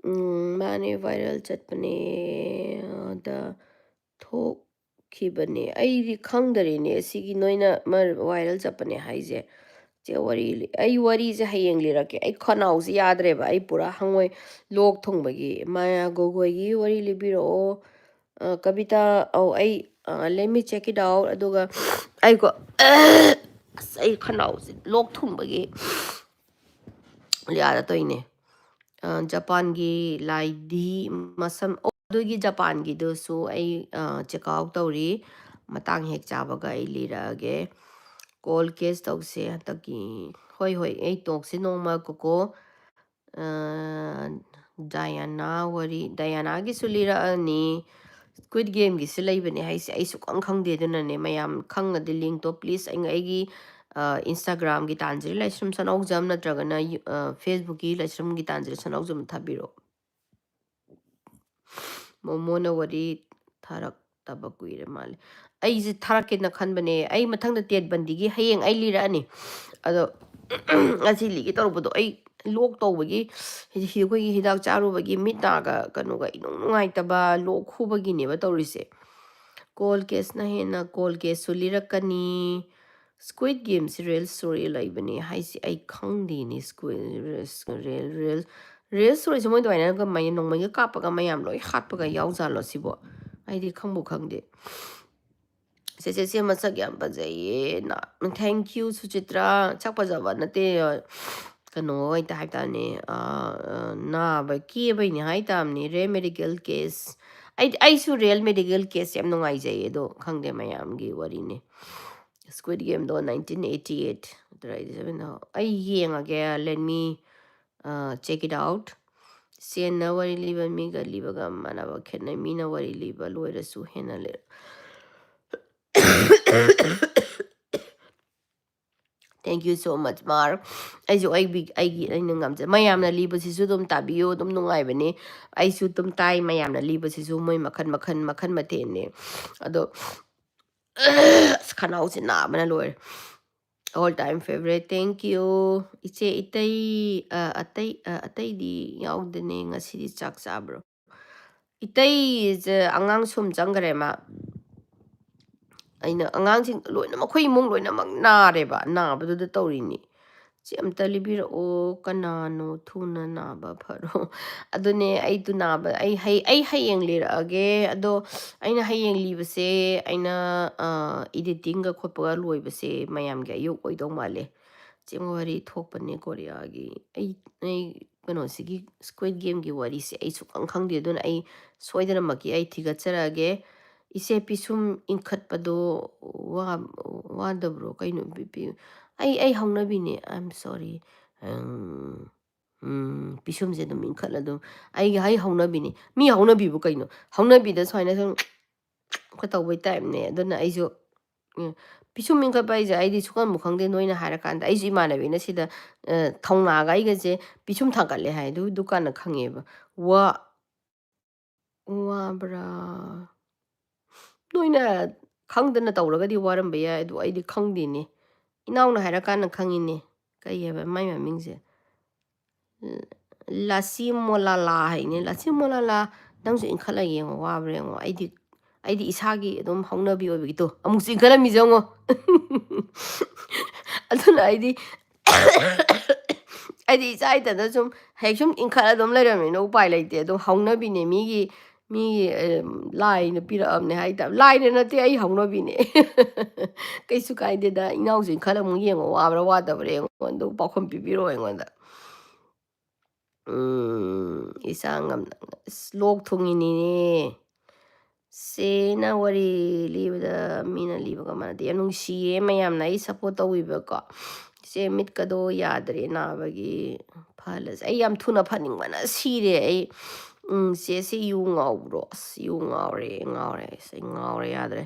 ꯎꯝ, ꯃꯥꯅꯦ, viral ꯆꯠꯄꯅꯦ꯫ ꯑꯗ ꯊꯣꯛꯈꯤꯕꯅꯦ꯫ ꯑꯩꯗꯤ ꯈꯪꯗꯔꯦꯅꯦ, ꯑꯁꯤꯒꯤ ꯅꯣꯏꯅ ꯑꯃ viral ꯆꯠꯄꯅꯦ ꯍꯥꯏꯁꯦ꯫ ꯆꯦ, ꯋꯥꯔꯤ ꯂꯤ-, ꯑꯩ ꯋꯥꯔꯤꯁꯦ ꯍꯌꯦꯡ ꯂꯤꯔꯛꯀꯦ꯫ ꯑꯩ ꯈꯅꯥꯎꯁꯦ ꯌꯥꯗ꯭ꯔꯦꯕ꯫ ꯑꯩ ꯄꯨꯔꯥ ꯍꯪꯉꯣꯏ, ꯂꯣꯛ ꯊꯨꯡꯕꯒꯤ꯫ ꯃꯥꯌꯥ ꯒꯣꯒꯣꯏꯒꯤ ꯋꯥꯔꯤ ꯂꯤꯕꯤꯔꯛꯑꯣ꯫ ꯑ, ꯀꯕꯤꯇꯥ, ꯑꯧ, ꯑꯩ, ꯑ, let me check it out꯫ ꯑꯗꯨꯒ ꯑꯩꯀꯣ, ꯑꯁ, ꯑꯩ ꯈꯅꯥꯎꯁꯦ ꯂꯣꯛ ꯊꯨꯡꯕꯒꯤ ꯌꯥꯗ ꯇꯧꯏꯅꯦ꯫ ꯑ, ꯖꯄꯥꯟꯒꯤ ꯂꯥꯏꯙꯤ ꯃꯁꯝ, ꯑꯣ, ꯑꯗꯨꯒꯤ ꯖꯄꯥꯟꯒꯤꯗꯨꯁꯨ ꯑꯩ, ꯑ, check out ꯇꯧꯔꯤ꯫ ꯃꯇꯥꯡ ꯍꯦꯛ ꯆꯥꯕꯒ ꯑꯩ ꯂꯤꯔꯛꯑꯒꯦ꯫ Call case ꯇꯧꯁꯦ ꯍꯟꯗꯛꯀꯤ꯫ ꯍꯣꯏ, ꯍꯣꯏ, ꯑꯩ talkꯁꯦ ꯅꯣꯡꯃ ꯀꯣꯀꯣ, ꯑ, ꯗꯥꯌꯥꯅꯥ ꯋꯥꯔꯤ, ꯗꯥꯌꯥꯅꯥꯒꯤꯁꯨ ꯂꯤꯔꯛꯑꯅꯤ꯫ Squid Gameꯒꯤꯁꯨ ꯂꯩꯕꯅꯦ ꯍꯥꯏꯁꯦ, ꯑꯩ ꯁꯨꯈꯪ ꯈꯪꯗꯦ꯫ ꯑꯗꯨꯅꯅꯦ, ꯃꯌꯥꯝ ꯈꯪꯉꯗꯤ linkꯇꯣ please ꯑꯩ-, ꯑꯩꯒꯤ, ꯑ, Instagramꯒꯤ ꯇꯥꯟꯖꯔꯤ ꯂꯥꯏꯁ꯭ꯔꯝ ꯁꯅꯥꯎꯖꯝ ꯅꯠꯇ꯭ꯔꯒꯅ ꯌꯨ-, ꯑ, Facebookꯀꯤ ꯂꯥꯏꯁ꯭ꯔꯝꯒꯤ ꯇꯥꯟꯖꯔꯤ ꯁꯅꯥꯎꯖꯝ ꯊꯥꯕꯤꯔꯛꯑꯣ꯫ ꯃꯣꯃꯣꯅ ꯋꯥꯔꯤ ꯊꯥꯔꯛ-, ꯇꯕ ꯀꯨꯏꯔꯦ ꯃꯥꯜꯂꯦ꯫ ꯑꯩꯁꯦ ꯊꯥꯔꯛꯀꯦꯅ ꯈꯟꯕꯅꯦ꯫ ꯑꯩ ꯃꯊꯪꯗ ꯇꯦꯠ ꯕꯟꯗꯤꯒꯤ ꯍꯌꯦꯡ ꯑꯩ ꯂꯤꯔꯛꯑꯅꯤ꯫ ꯑꯗꯣ ꯉꯁꯤ ꯂꯤꯒꯦ ꯇꯧꯔꯛꯄꯗꯣ ꯑꯩ ꯂꯣꯛ ꯇꯧꯕꯒꯤ, ꯍꯤ-, ꯑꯩꯈꯣꯏꯒꯤ ꯍꯤꯗꯥꯛ ꯆꯥꯔꯨꯕꯒꯤ ꯃꯤꯠ ꯅꯥꯒ ꯀꯩꯅꯣꯒ ꯏꯅꯨꯡ ꯅꯨꯡꯉꯥꯏꯇꯕ, ꯂꯣꯛ ꯈꯨꯕꯒꯤꯅꯦꯕ ꯇꯧꯔꯤꯁꯦ꯫ ꯀꯣꯜ ꯀꯦꯁꯅ ꯍꯦꯟꯅ ꯀꯣꯜ ꯀꯦꯁꯁꯨ ꯂꯤꯔꯛꯀꯅꯤ꯫ Squid Gameꯁꯤ real story ꯂꯩꯕꯅꯦ ꯍꯥꯏꯁꯤ ꯑꯩ ꯈꯪꯗꯦꯅꯦ꯫ Squid, real, real, real storyꯁꯤ ꯃꯣꯏ ꯑꯗꯨꯃꯥꯏꯅ ꯀꯃꯥꯏꯅ ꯅꯣꯡꯃꯩꯒ ꯀꯥꯞꯄꯒ ꯃꯌꯥꯝ ꯂꯣꯏ ꯍꯥꯠꯄꯒ ꯌꯥꯎꯖꯥꯠꯂꯣ ꯁꯤꯕꯣ? ꯑꯩꯗꯤ ꯈꯪꯕꯨ ꯈꯪꯗꯦ꯫ ꯆꯦꯆꯦꯁꯦ ꯃꯁꯛ ꯌꯥꯝ ꯐꯖꯩꯌꯦ꯫ ꯅ-, thank you, ꯁꯨꯆꯤꯇ꯭ꯔꯥ꯫ ꯁꯛ ꯐꯖꯕ ꯅꯠꯇꯦ, ꯀꯩꯅꯣ ꯍꯦꯛꯇ ꯍꯥꯏꯕ ꯇꯥꯔꯦꯅꯦ, ꯑ, ꯑ, ꯅꯥꯕ, ꯀꯦꯕꯩꯅꯦ ꯍꯥꯏ ꯇꯥꯕꯅꯤ꯫ Real medical case꯫ ꯑꯩ, ꯑꯩꯁꯨ real medical case ꯌꯥꯝ ꯅꯨꯡꯉꯥꯏꯖꯩꯌꯦ, ꯑꯗꯣ ꯈꯪꯗꯦ, ꯃꯌꯥꯝꯒꯤ ꯋꯥꯔꯤꯅꯦ꯫ Squid Gameꯗꯣ nineteen eighty eight, ꯑꯗꯨꯗ ꯑꯩꯗꯤ seven, ꯑꯩ ꯌꯦꯡꯉꯒꯦ, let me, uh, check it out꯫ ꯁꯦꯟꯅ ꯋꯥꯔꯤ ꯂꯤꯕ ꯃꯤꯒ ꯂꯤꯕꯒ ꯃꯥꯟꯅꯕ ꯈꯦꯠꯅꯩ꯫ ꯃꯤꯅ ꯋꯥꯔꯤ ꯂꯤꯕ ꯂꯣꯏꯔꯁꯨ ꯍꯦꯟꯅ ꯂꯩ꯫ Thank you so much, ꯃꯥꯔ꯫ ꯑꯩꯁꯨ ꯑꯩꯒꯤ, ꯑꯩꯒꯤ, ꯑꯩꯅ ꯉꯝꯖ-, ꯃꯌꯥꯝꯅ ꯂꯤꯕꯁꯤꯁꯨ ꯑꯗꯨꯝ ꯇꯥꯕꯤꯌꯨ, ꯑꯗꯨꯝ ꯅꯨꯡꯉꯥꯏꯕꯅꯤ꯫ ꯑꯩꯁꯨ ꯑꯗꯨꯝ ꯇꯥꯏ, ꯃꯌꯥꯝꯅ ꯂꯤꯕꯁꯤꯁꯨ ꯃꯣꯏ ꯃꯈꯜ, ꯃꯈꯜ, ꯃꯈꯜ ꯃꯊꯦꯜꯅꯤ꯫ ꯑꯗꯣ ꯑꯁ, ꯈꯅꯥꯎꯁꯦ ꯅꯥꯕꯅ ꯂꯣꯏꯔꯦ꯫ All time favorite, thank you꯫ ꯏꯆꯦ, ꯏꯇꯩ, ꯑ, ꯑꯇꯩ, ꯑ, ꯑꯇꯩꯗꯤ ꯌꯥꯎꯗꯦꯅꯦ꯫ ꯉꯁꯤꯗꯤ ꯆꯥꯛ ꯆꯥꯕ꯭ꯔꯣ? ꯏꯇꯩꯁꯦ ꯑꯉꯥꯡ ꯁꯨꯝ ꯆꯪꯈ꯭ꯔꯦ ꯃꯥ꯫ ꯑꯩꯅ ꯑꯉꯥꯡꯁꯤꯡ ꯂꯣꯏꯅꯃꯛ, ꯑꯩꯈꯣꯏ ꯏꯃꯨꯡ ꯂꯣꯏꯅꯃꯛ ꯅꯥꯔꯦꯕ, ꯅꯥꯕꯗꯨꯗ ꯇꯧꯔꯤꯅꯤ꯫ ꯆꯦ, ꯑꯝꯇ ꯂꯤꯕꯤꯔꯛꯑꯣ, ꯀꯅꯥꯅꯣ ꯊꯨꯅ ꯅꯥꯕ ꯐꯔꯣ? ꯑꯗꯨꯅꯦ, ꯑꯩꯗꯨ ꯅꯥꯕ, ꯑꯩ ꯍꯩ-, ꯑꯩ ꯍꯌꯦꯡ ꯂꯤꯔꯛꯑꯒꯦ꯫ ꯑꯗꯣ ꯑꯩꯅ ꯍꯌꯦꯡ ꯂꯤꯕꯁꯦ, ꯑꯩꯅ, ꯑ, editingꯒ ꯈꯣꯠꯄꯒ ꯂꯣꯏꯕꯁꯦ ꯃꯌꯥꯝꯒꯤ ꯑꯌꯨꯛ ꯑꯣꯏꯗꯧ ꯃꯥꯜꯂꯦ꯫ ꯆꯦ, ꯋꯥꯔꯤ ꯊꯣꯛꯄꯅꯦ ꯀꯣꯔꯤꯌꯥꯒꯤ꯫ ꯑꯩ, ꯑꯩ ꯀꯩꯅꯣꯁꯤꯒꯤ Squid Gameꯒꯤ ꯋꯥꯔꯤꯁꯦ ꯑꯩ ꯁꯨꯛꯈꯪ ꯈꯪꯗꯦ, ꯑꯗꯨꯅ ꯑꯩ ꯁꯣꯏꯗꯅꯃꯛꯀꯤ ꯑꯩ ꯊꯤꯒꯠꯆꯔꯛꯑꯒꯦ꯫ ꯏꯆꯦ, ꯄꯤꯁꯨꯝ ꯏꯟꯈꯠꯄꯗꯣ ꯋꯥ-, ꯋꯥꯗꯕ꯭ꯔꯣ? ꯀꯩꯅꯣ, ꯄꯤ-, ꯄꯤ-, ꯑꯩ, ꯑꯩ ꯍꯧꯅꯕꯤꯅꯦ, I'm sorry꯫ ꯎꯝ, ꯎꯝ, ꯄꯤꯁꯨꯝꯁꯦ ꯑꯗꯨꯝ ꯏꯟꯈꯠꯂ ꯑꯗꯨꯝ, ꯑꯩꯒꯤ, ꯑꯩ ꯍꯧꯅꯕꯤꯅꯤ꯫ ꯃꯤ ꯍꯧꯅꯕꯤꯕꯨ ꯀꯩꯅꯣ? ꯍꯧꯅꯕꯤꯗ ꯁꯨꯃꯥꯏꯅ ꯁꯨꯝ ꯈꯔ ꯇꯧꯕꯩ typeꯅꯦ꯫ ꯑꯗꯨꯅ ꯑꯩꯁꯨ, ꯎꯝ, ꯄꯤꯁꯨꯝ ꯏꯟꯈꯠꯄ ꯍꯥꯏꯁꯦ ꯑꯩꯗꯤ ꯁꯨꯛꯈꯪꯕꯨ ꯈꯪꯗꯦ, ꯅꯣꯏꯅ ꯍꯥꯏꯔꯀꯥꯟꯗ꯫ ꯑꯩꯁꯨ ꯏꯃꯥꯟꯅꯕꯤꯅ ꯁꯤꯗ, ꯑ, ꯊꯧꯅꯥꯒ ꯑꯩꯒꯁꯦ ꯄꯤꯁꯨꯝ ꯊꯥꯡꯒꯠꯂꯦ ꯍꯥꯏ, ꯑꯗꯨ, ꯗꯨꯀꯥꯟꯗ ꯈꯪꯉꯦꯕ꯫ ꯋꯥ-, ꯋꯥꯕ꯭ꯔꯥ? ꯅꯣꯏꯅ ꯈꯪꯗꯅ ꯇꯧꯔꯒꯗꯤ ꯋꯥꯔꯝꯕ ꯌꯥꯏ, ꯑꯗꯨ ꯑꯩꯗꯤ ꯈꯪꯗꯦꯅꯦ꯫ ꯏꯅꯥꯎꯅ ꯍꯥꯏꯔꯀꯥꯟꯗ ꯈꯪꯉꯤꯅꯦ꯫ ꯀꯩ ꯍꯥꯏꯕ ꯃꯥꯏ ꯃꯃꯤꯡꯁꯦ? ꯂꯥꯁꯤ ꯃꯣꯂꯥꯂꯥ ꯍꯥꯏꯅꯦ꯫ ꯂꯥꯁꯤ ꯃꯣꯂꯥꯂꯥ, ꯅꯪꯁꯨ ꯏꯟꯈꯠꯂ ꯌꯦꯡꯉꯣ, ꯋꯥꯕ꯭ꯔꯥ ꯌꯦꯡꯉꯣ꯫ ꯑꯩꯗꯤ, ꯑꯩꯗꯤ ꯏꯁꯥꯒꯤ ꯑꯗꯨꯝ ꯍꯧꯅꯕꯤ ꯑꯣꯏꯕꯒꯤꯗꯣ ꯑꯃꯨꯛꯁꯨ ꯏꯟꯈꯠꯂꯝꯃꯤꯁꯦ ꯌꯦꯡꯉꯣ꯫ ꯑꯗꯨꯅ ꯑꯩꯗꯤ, ꯑꯩꯗꯤ ꯏꯆꯥ ꯏꯊꯟꯇ ꯁꯨꯝ ꯍꯦꯛ ꯁꯨꯝ ꯏꯟꯈꯠꯂ ꯑꯗꯨꯝ ꯂꯩꯔꯝꯃꯤꯅ ꯎꯄꯥꯏ ꯂꯩꯇꯦ꯫ ꯑꯗꯨꯝ ꯍꯧꯅꯕꯤꯅꯦ, ꯃꯤꯒꯤ, ꯃꯤꯒꯤ, ꯑꯦ, ꯂꯥꯏꯅ ꯄꯤꯔꯛꯑꯕꯅꯦ ꯍꯥꯏꯇꯥꯔꯦ꯫ ꯂꯥꯏꯅ ꯅꯠꯇꯦ, ꯑꯩ ꯍꯧꯅꯕꯤꯅꯦ꯫ ꯀꯩꯁꯨ ꯀꯥꯏꯗꯦꯗ, ꯏꯅꯥꯎꯁꯨ ꯏꯟꯈꯠꯂ ꯑꯃꯨꯛ ꯌꯦꯡꯉꯣ, ꯋꯥꯕ꯭ꯔꯥ ꯋꯥꯗꯕ꯭ꯔꯥ ꯌꯦꯡꯉꯣ, ꯑꯗꯨ ꯄꯥꯎꯈꯨꯝ ꯄꯤꯕꯤꯔꯛꯑꯣ ꯑꯩꯉꯣꯟꯗ꯫ ꯎꯝ, ꯏꯆꯥ ꯉꯝꯅ-, ꯑꯁ, ꯂꯣꯛ ꯊꯨꯡꯉꯤꯅꯤꯅꯦ꯫ ꯆꯦꯅ ꯋꯥꯔꯤ ꯂꯤꯕꯗ ꯃꯤꯅ ꯂꯤꯕꯒ ꯃꯥꯟꯅꯗꯦ꯫ ꯌꯥꯝ ꯅꯨꯡꯁꯤꯌꯦ ꯃꯌꯥꯝꯅ ꯑꯩ ꯁꯞꯄꯣꯔꯠ ꯇꯧꯕꯤꯕꯀꯣ꯫ ꯆꯦ ꯃꯤꯠꯀꯗꯣ ꯌꯥꯗ꯭ꯔꯦ ꯅꯥꯕꯒꯤ꯫ ꯐꯍꯜꯂꯁꯦ꯫ ꯑꯩ ꯌꯥꯝ ꯊꯨꯅ ꯐꯅꯤꯡꯕꯅ ꯁꯤꯔꯦ꯫ ꯑꯩ, ꯎꯝ, ꯆꯦꯁꯦ ꯌꯨ ꯉꯥꯎꯕ꯭ꯔꯣ? ꯑꯁ, ꯌꯨ ꯉꯥꯎꯔꯦ, ꯉꯥꯎꯔꯦ꯫ ꯑꯁ, ꯑꯩ ꯉꯥꯎꯔꯦ, ꯌꯥꯗ꯭ꯔꯦ꯫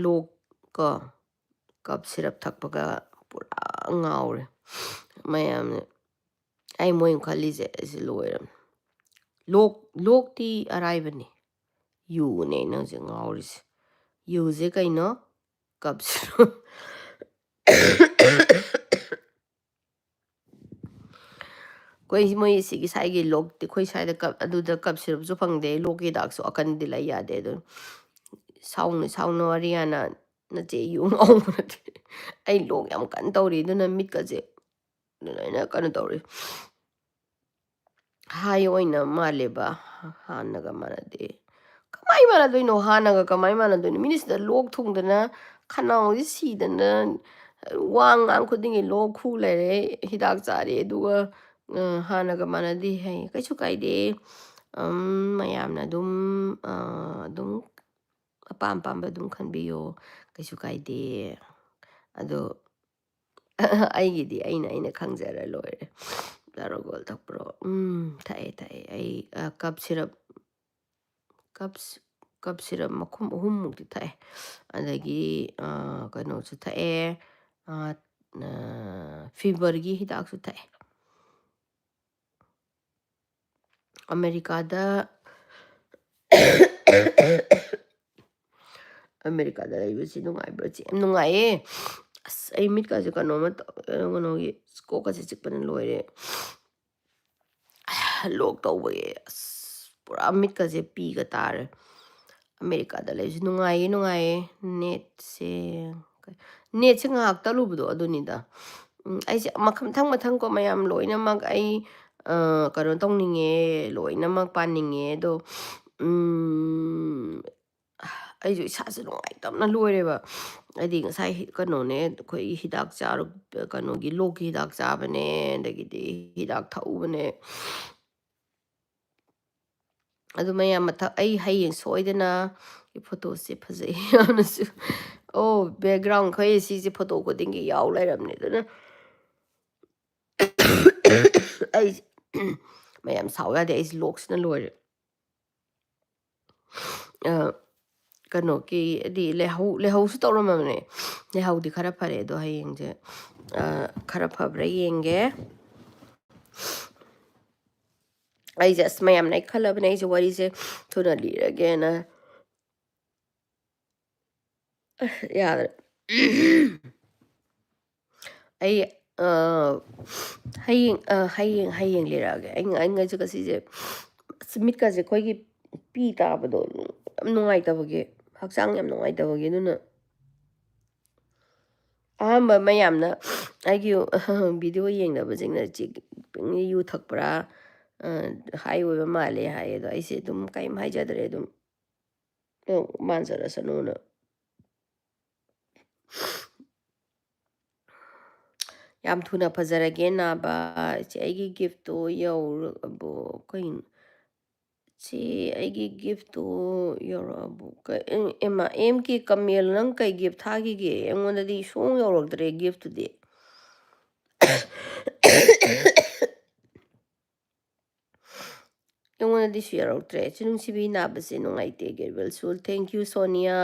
ꯂꯣꯛꯀ ꯀꯞ ꯁꯤꯔꯞ ꯊꯛꯄꯒ ꯄꯨꯔꯥ ꯉꯥꯎꯔꯦ꯫ ꯃꯌꯥꯝꯅ, ꯑꯩ ꯃꯣꯏꯅ ꯈꯜꯂꯤꯁꯦ ꯑꯩꯁꯦ ꯂꯣꯏꯔꯝꯅꯦ꯫ ꯂꯣꯛ, ꯂꯣꯛꯇꯤ ꯑꯔꯥꯏꯕꯅꯦ꯫ ꯌꯨꯅꯦ ꯑꯩꯅ ꯍꯧꯖꯤꯛ ꯉꯥꯎꯔꯤꯁꯦ꯫ ꯌꯨꯁꯦ ꯀꯩꯅꯣ? ꯀꯞ ꯁꯤꯔꯞ꯫ ꯑꯩꯈꯣꯏ ꯃꯣꯏ ꯁꯤꯒꯤ ꯁ꯭ꯋꯥꯏꯒꯤ ꯂꯣꯛ, ꯑꯩꯈꯣꯏ ꯁ꯭ꯋꯥꯏꯗ ꯀꯞ, ꯑꯗꯨꯗ ꯀꯞ ꯁꯤꯔꯞꯁꯨ ꯐꯪꯗꯦ, ꯂꯣꯛꯀꯤ ꯍꯤꯗꯥꯛꯁꯨ ꯑꯀꯟꯗꯤ ꯂꯩ ꯌꯥꯗꯦ꯫ ꯑꯗꯨ ꯁꯥꯎꯅ, ꯁꯥꯎꯅ ꯋꯥꯔꯤ ꯌꯥꯅ ꯅꯆꯦ ꯌꯨ ꯉꯥꯎꯕ ꯅꯠꯇꯦ꯫ ꯑꯩ ꯂꯣꯛ ꯌꯥꯝ ꯀꯟꯅ ꯇꯧꯔꯤ, ꯑꯗꯨꯅ ꯃꯤꯠꯀꯁꯦ ꯑꯗꯨꯃꯥꯏꯅ ꯀꯩꯅꯣ ꯇꯧꯔꯤ꯫ ꯍꯥꯏ ꯑꯣꯏꯅ ꯃꯥꯜꯂꯦꯕ, ꯍꯥꯟꯅꯒ ꯃꯥꯟꯅꯗꯦ꯫ ꯀꯃꯥꯏ ꯃꯥꯟꯅꯗꯣꯏꯅꯣ? ꯍꯥꯟꯅꯒ ꯀꯃꯥꯏ ꯃꯥꯟꯅꯗꯣꯏꯅꯣ? ꯃꯤꯅ ꯁꯤꯗ ꯂꯣꯛ ꯊꯨꯡꯗꯅ, ꯈꯅꯥꯎꯁꯦ ꯁꯤꯗꯅ, ꯋꯥ ꯉꯥꯡ ꯈꯨꯗꯤꯡꯒꯤ ꯂꯣꯛ ꯈꯨ ꯂꯩꯔꯦ, ꯍꯤꯗꯥꯛ ꯆꯥꯔꯦ, ꯑꯗꯨꯒ, ꯑ, ꯍꯥꯟꯅꯒ ꯃꯥꯟꯅꯗꯦ ꯍꯥꯏ꯫ ꯀꯩꯁꯨ ꯀꯥꯏꯗꯦ꯫ ꯑꯝ, ꯃꯌꯥꯝꯅ ꯑꯗꯨꯝ, ꯑ, ꯑꯗꯨꯝ ꯑꯄꯥꯝ ꯑꯄꯥꯝꯕ ꯑꯗꯨꯝ ꯈꯟꯕꯤꯌꯣ, ꯀꯩꯁꯨ ꯀꯥꯏꯗꯦ꯫ ꯑꯗꯣ ꯑꯩꯒꯤꯗꯤ ꯑꯩꯅ, ꯑꯩꯅ ꯈꯪꯖꯔ ꯂꯣꯏꯔꯦ꯫ ꯂꯥꯔꯣꯒꯣꯜ ꯊꯛꯄ꯭ꯔꯣ? ꯎꯝ, ꯊꯛꯑꯦ, ꯊꯛꯑꯦ꯫ ꯑꯩ, ꯑ, ꯀꯞ ꯁꯤꯔꯞ, ꯀꯞ ꯁ-, ꯀꯞ ꯁꯤꯔꯞ ꯃꯈꯨꯝ ꯑꯍꯨꯝꯃꯨꯛꯇꯤ ꯊꯛꯑꯦ꯫ ꯑꯗꯒꯤ, ꯑ, ꯀꯩꯅꯣꯁꯨ ꯊꯛꯑꯦ, ꯑ, ꯑ, ꯐꯤꯚꯔꯒꯤ ꯍꯤꯗꯥꯛꯁꯨ ꯊꯛꯑꯦ꯫ ꯑꯃꯦꯔꯤꯀꯥꯗ, ꯑꯃꯦꯔꯤꯀꯥꯗ ꯂꯩꯕꯁꯤ ꯅꯨꯡꯉꯥꯏꯕ꯭ꯔꯥ? ꯆꯤ-, ꯌꯥꯝ ꯅꯨꯡꯉꯥꯏꯌꯦ꯫ ꯑꯁ, ꯑꯩ ꯃꯤꯠꯀꯥꯁꯦ ꯀꯩꯅꯣꯝꯃ ꯇꯧ-, ꯀꯩꯅꯣꯒꯤ ꯀꯣꯛꯀꯁꯦ ꯆꯤꯛꯄꯅ ꯂꯣꯏꯔꯦ꯫ Lock ꯇꯧꯕꯒꯤ ꯑꯁ, ꯄꯨꯔꯥ ꯃꯤꯠꯀꯁꯦ ꯄꯤꯒ ꯇꯥꯔꯦ꯫ ꯑꯃꯦꯔꯤꯀꯥꯗ ꯂꯩꯕꯁꯤ ꯅꯨꯡꯉꯥꯏꯌꯦ, ꯅꯨꯡꯉꯥꯏꯌꯦ꯫ Netꯁꯦ, netꯁꯦ ꯉꯥꯏꯍꯥꯛ ꯇꯠꯂꯨꯕꯗꯣ ꯑꯗꯨꯅꯤꯗ꯫ ꯎꯝ, ꯑꯩꯁꯦ ꯃꯈ-, ꯃꯊꯪ ꯃꯊꯪꯀꯣ ꯃꯌꯥꯝ ꯂꯣꯏꯅꯃꯛ ꯑꯩ, ꯑ, ꯀꯩꯅꯣ ꯇꯧꯅꯤꯡꯉꯦ, ꯂꯣꯏꯅꯃꯛ ꯄꯥꯅꯤꯡꯉꯦ꯫ ꯑꯗꯣ, ꯎꯝ, ꯑꯩꯁꯨ ꯏꯁꯥꯁꯦ ꯅꯨꯡꯉꯥꯏꯇꯕꯅ ꯂꯣꯏꯔꯦꯕ꯫ ꯍꯥꯏꯗꯤ ꯉꯁꯥꯏ ꯍꯤ-, ꯀꯩꯅꯣꯅꯦ, ꯑꯩꯈꯣꯏꯒꯤ ꯍꯤꯗꯥꯛ ꯆꯥꯔꯨ-, ꯀꯩꯅꯣꯒꯤ ꯂꯣꯛꯀꯤ ꯍꯤꯗꯥꯛ ꯆꯥꯕꯅꯦ, ꯑꯗꯒꯤꯗꯤ ꯍꯤꯗꯥꯛ ꯊꯛꯎꯕꯅꯦ꯫ ꯑꯗꯨ ꯃꯌꯥꯝ ꯃꯊꯛ, ꯑꯩ ꯍꯌꯦꯡ ꯁꯣꯏꯗꯅ ꯐꯣꯇꯣꯁꯦ ꯐꯖꯩ ꯌꯥꯝꯅꯁꯨ꯫ ꯑꯣ, background ꯈꯣꯏ ꯁꯤꯁꯦ ꯐꯣꯇꯣ ꯈꯨꯗꯤꯡꯒꯤ ꯌꯥꯎ ꯂꯩꯔꯕꯅꯦ꯫ ꯑꯗꯨꯅ ꯑꯩ ꯃꯌꯥꯝ ꯁꯥꯎ ꯌꯥꯗꯦ, ꯑꯩꯁꯦ ꯂꯣꯛꯁꯤꯅ ꯂꯣꯏꯔꯦ꯫ ꯑ, ꯀꯩꯅꯣꯒꯤ, ꯍꯥꯏꯗꯤ ꯂꯩꯍꯧ, ꯂꯩꯍꯧꯁꯨ ꯇꯧꯔꯝꯃꯕꯅꯦ꯫ ꯂꯩꯍꯧꯗꯤ ꯈꯔ ꯐꯔꯦ, ꯑꯗꯣ ꯍꯌꯦꯡꯁꯦ, ꯑ, ꯈꯔ ꯐꯕ꯭ꯔꯥ ꯌꯦꯡꯒꯦ꯫ ꯑꯩꯁꯦ ꯑꯁ ꯃꯌꯥꯝꯅ ꯑꯩ ꯈꯜꯂꯕꯅꯦ, ꯑꯩꯁꯦ ꯋꯥꯔꯤꯁꯦ ꯊꯨꯅ ꯂꯤꯔꯒꯦꯅ꯫ ꯑꯁ, ꯌꯥꯗ꯭ꯔꯦ꯫ ꯑꯩ, ꯑ, ꯍꯌꯦꯡ, ꯑ, ꯍꯌꯦꯡ, ꯍꯌꯦꯡ ꯂꯤꯔꯛꯑꯒꯦ꯫ ꯑꯩ, ꯑꯩ ꯉꯁꯤ ꯉꯁꯤꯁꯦ ꯑꯁ, ꯃꯤꯠꯀꯁꯦ ꯑꯩꯈꯣꯏꯒꯤ ꯄꯤ ꯇꯥꯕꯗꯣ ꯌꯥꯝ ꯅꯨꯡꯉꯥꯏꯇꯕꯒꯤ, ꯍꯛꯆꯥꯡ ꯌꯥꯝ ꯅꯨꯡꯉꯥꯏꯇꯕꯒꯤ꯫ ꯑꯗꯨꯅ ꯑꯍꯥꯟꯕ ꯃꯌꯥꯝꯅ ꯑꯩꯒꯤ video ꯌꯦꯡꯅꯕꯁꯤꯡꯅ ꯆꯤ-, ꯌꯨ ꯊꯛꯄ꯭ꯔꯥ, ꯑ, high ꯑꯣꯏꯕ ꯃꯥꯜꯂꯦ ꯍꯥꯏꯌꯦ꯫ ꯑꯗꯣ ꯑꯩꯁꯦ ꯑꯗꯨꯝ ꯀꯩꯝ ꯍꯥꯏꯖꯗ꯭ꯔꯦ, ꯑꯗꯨꯝ, ꯑꯗꯨꯝ ꯃꯥꯟꯖꯔꯁꯅꯨꯅ꯫ ꯌꯥꯝ ꯊꯨꯅ ꯐꯖꯔꯒꯦ ꯅꯥꯕ꯫ ꯏꯆꯦ, ꯑꯩꯒꯤ giftꯇꯣ ꯌꯧꯔꯕꯣ? ꯀꯩꯅꯣ? ꯆꯦ, ꯑꯩꯒꯤ giftꯇꯣ ꯌꯧꯔꯛꯑꯕꯣ? ꯀ-, ꯑꯦ-, ꯑꯦꯃꯥ, M K ꯀꯃꯦꯜ, ꯅꯪ ꯀꯩ gift ꯊꯥꯈꯤꯒꯦ? ꯑꯩꯉꯣꯟꯗꯗꯤ ꯁꯨꯡ ꯌꯧꯔꯛꯇ꯭ꯔꯦ giftꯇꯨꯗꯤ꯫ ꯑꯩꯉꯣꯟꯗꯗꯤ ꯁꯨ ꯌꯧꯔꯛꯇ꯭ꯔꯦ꯫ ꯏꯆꯦ ꯅꯨꯡꯁꯤꯕꯤ, ꯅꯥꯕꯁꯦ ꯅꯨꯡꯉꯥꯏꯇꯦ, ꯒꯦꯔꯕꯦꯜ ꯁꯣꯜ꯫ Thank you, Sonia.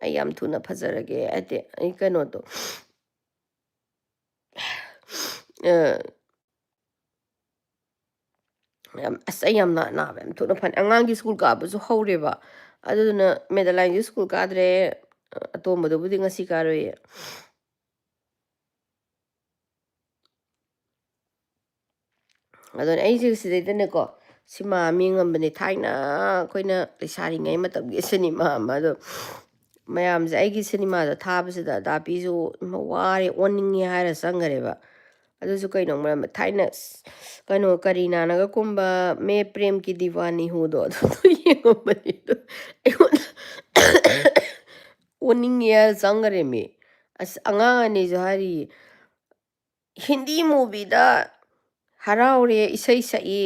ꯑꯩ ꯌꯥꯝ ꯊꯨꯅ ꯐꯖꯔꯒꯦ꯫ ꯍꯥꯏꯗꯤ, ꯑꯩ ꯀꯩꯅꯣꯗꯣ, ꯑ, ꯌꯥꯝ, ꯑꯁ, ꯑꯩ ꯌꯥꯝ ꯅꯥ-, ꯅꯥꯕ ꯌꯥꯝ ꯊꯨꯅ ꯐꯅꯤ꯫ ꯑꯉꯥꯡꯒꯤ ꯁ꯭ꯀꯨꯜ ꯀꯥꯕꯁꯨ ꯍꯧꯔꯦꯕ꯫ ꯑꯗꯨꯗꯨꯅ ꯃꯦꯗꯂꯥꯏꯟꯁꯨ ꯁ꯭ꯀꯨꯜ ꯀꯥꯗ꯭ꯔꯦ, ꯑꯇꯣꯝꯕꯗꯨꯕꯨꯗꯤ ꯉꯁꯤ ꯀꯥꯔꯨꯏꯌꯦ꯫ ꯑꯗꯨꯅ ꯑꯩꯁꯦ ꯁꯤꯗꯩꯗꯅꯦꯀꯣ, ꯁꯤꯃꯥ ꯑꯃ ꯌꯦꯡꯉꯝꯕꯅꯦ, ꯊꯥꯏꯅ ꯑꯩꯈꯣꯏꯅ ꯂꯩꯁꯥꯔꯤꯉꯩ ꯃꯇꯝꯒꯤ ꯁꯤꯅꯦꯃꯥ ꯑꯃ꯫ ꯑꯗꯣ ꯃꯌꯥꯝꯁꯦ ꯑꯩꯒꯤ ꯁꯤꯅꯦꯃꯥꯗꯣ ꯊꯥꯕꯁꯤꯗ ꯗꯥꯄꯤꯁꯨ ꯋꯥꯔꯦ, ꯑꯣꯟꯅꯤꯡꯉꯦ ꯍꯥꯏꯔ ꯆꯪꯈꯔꯦꯕ꯫ ꯑꯗꯨꯁꯨ ꯀꯩꯅꯣ ꯃꯔꯝ, ꯊꯥꯏꯅ ꯀꯩꯅꯣ ꯀꯔꯤꯅꯥꯅꯒ ꯀꯨꯝꯕ ꯃꯦ ꯄ꯭ꯔꯦꯝ ꯀꯤ ꯗꯤꯋꯥꯅꯤ ꯍꯨꯗꯣ ꯑꯗꯨꯗꯣ ꯌꯦꯡꯉꯝꯕꯅꯦ꯫ ꯑꯗꯣ ꯑꯩꯉꯣꯟꯗ ꯑꯣꯟꯅꯤꯡꯉꯦ ꯍꯥꯏꯔ ꯆꯪꯈꯔꯦꯃꯤ꯫ ꯑꯁ, ꯑꯉꯥꯡ ꯑꯅꯤꯁꯨ ꯍꯥꯏꯔꯤ, "ꯍꯤꯟꯗꯤ ꯃꯨꯚꯤꯗ ꯍꯔꯥꯎꯔꯦ ꯏꯁꯩ ꯁꯛꯏ,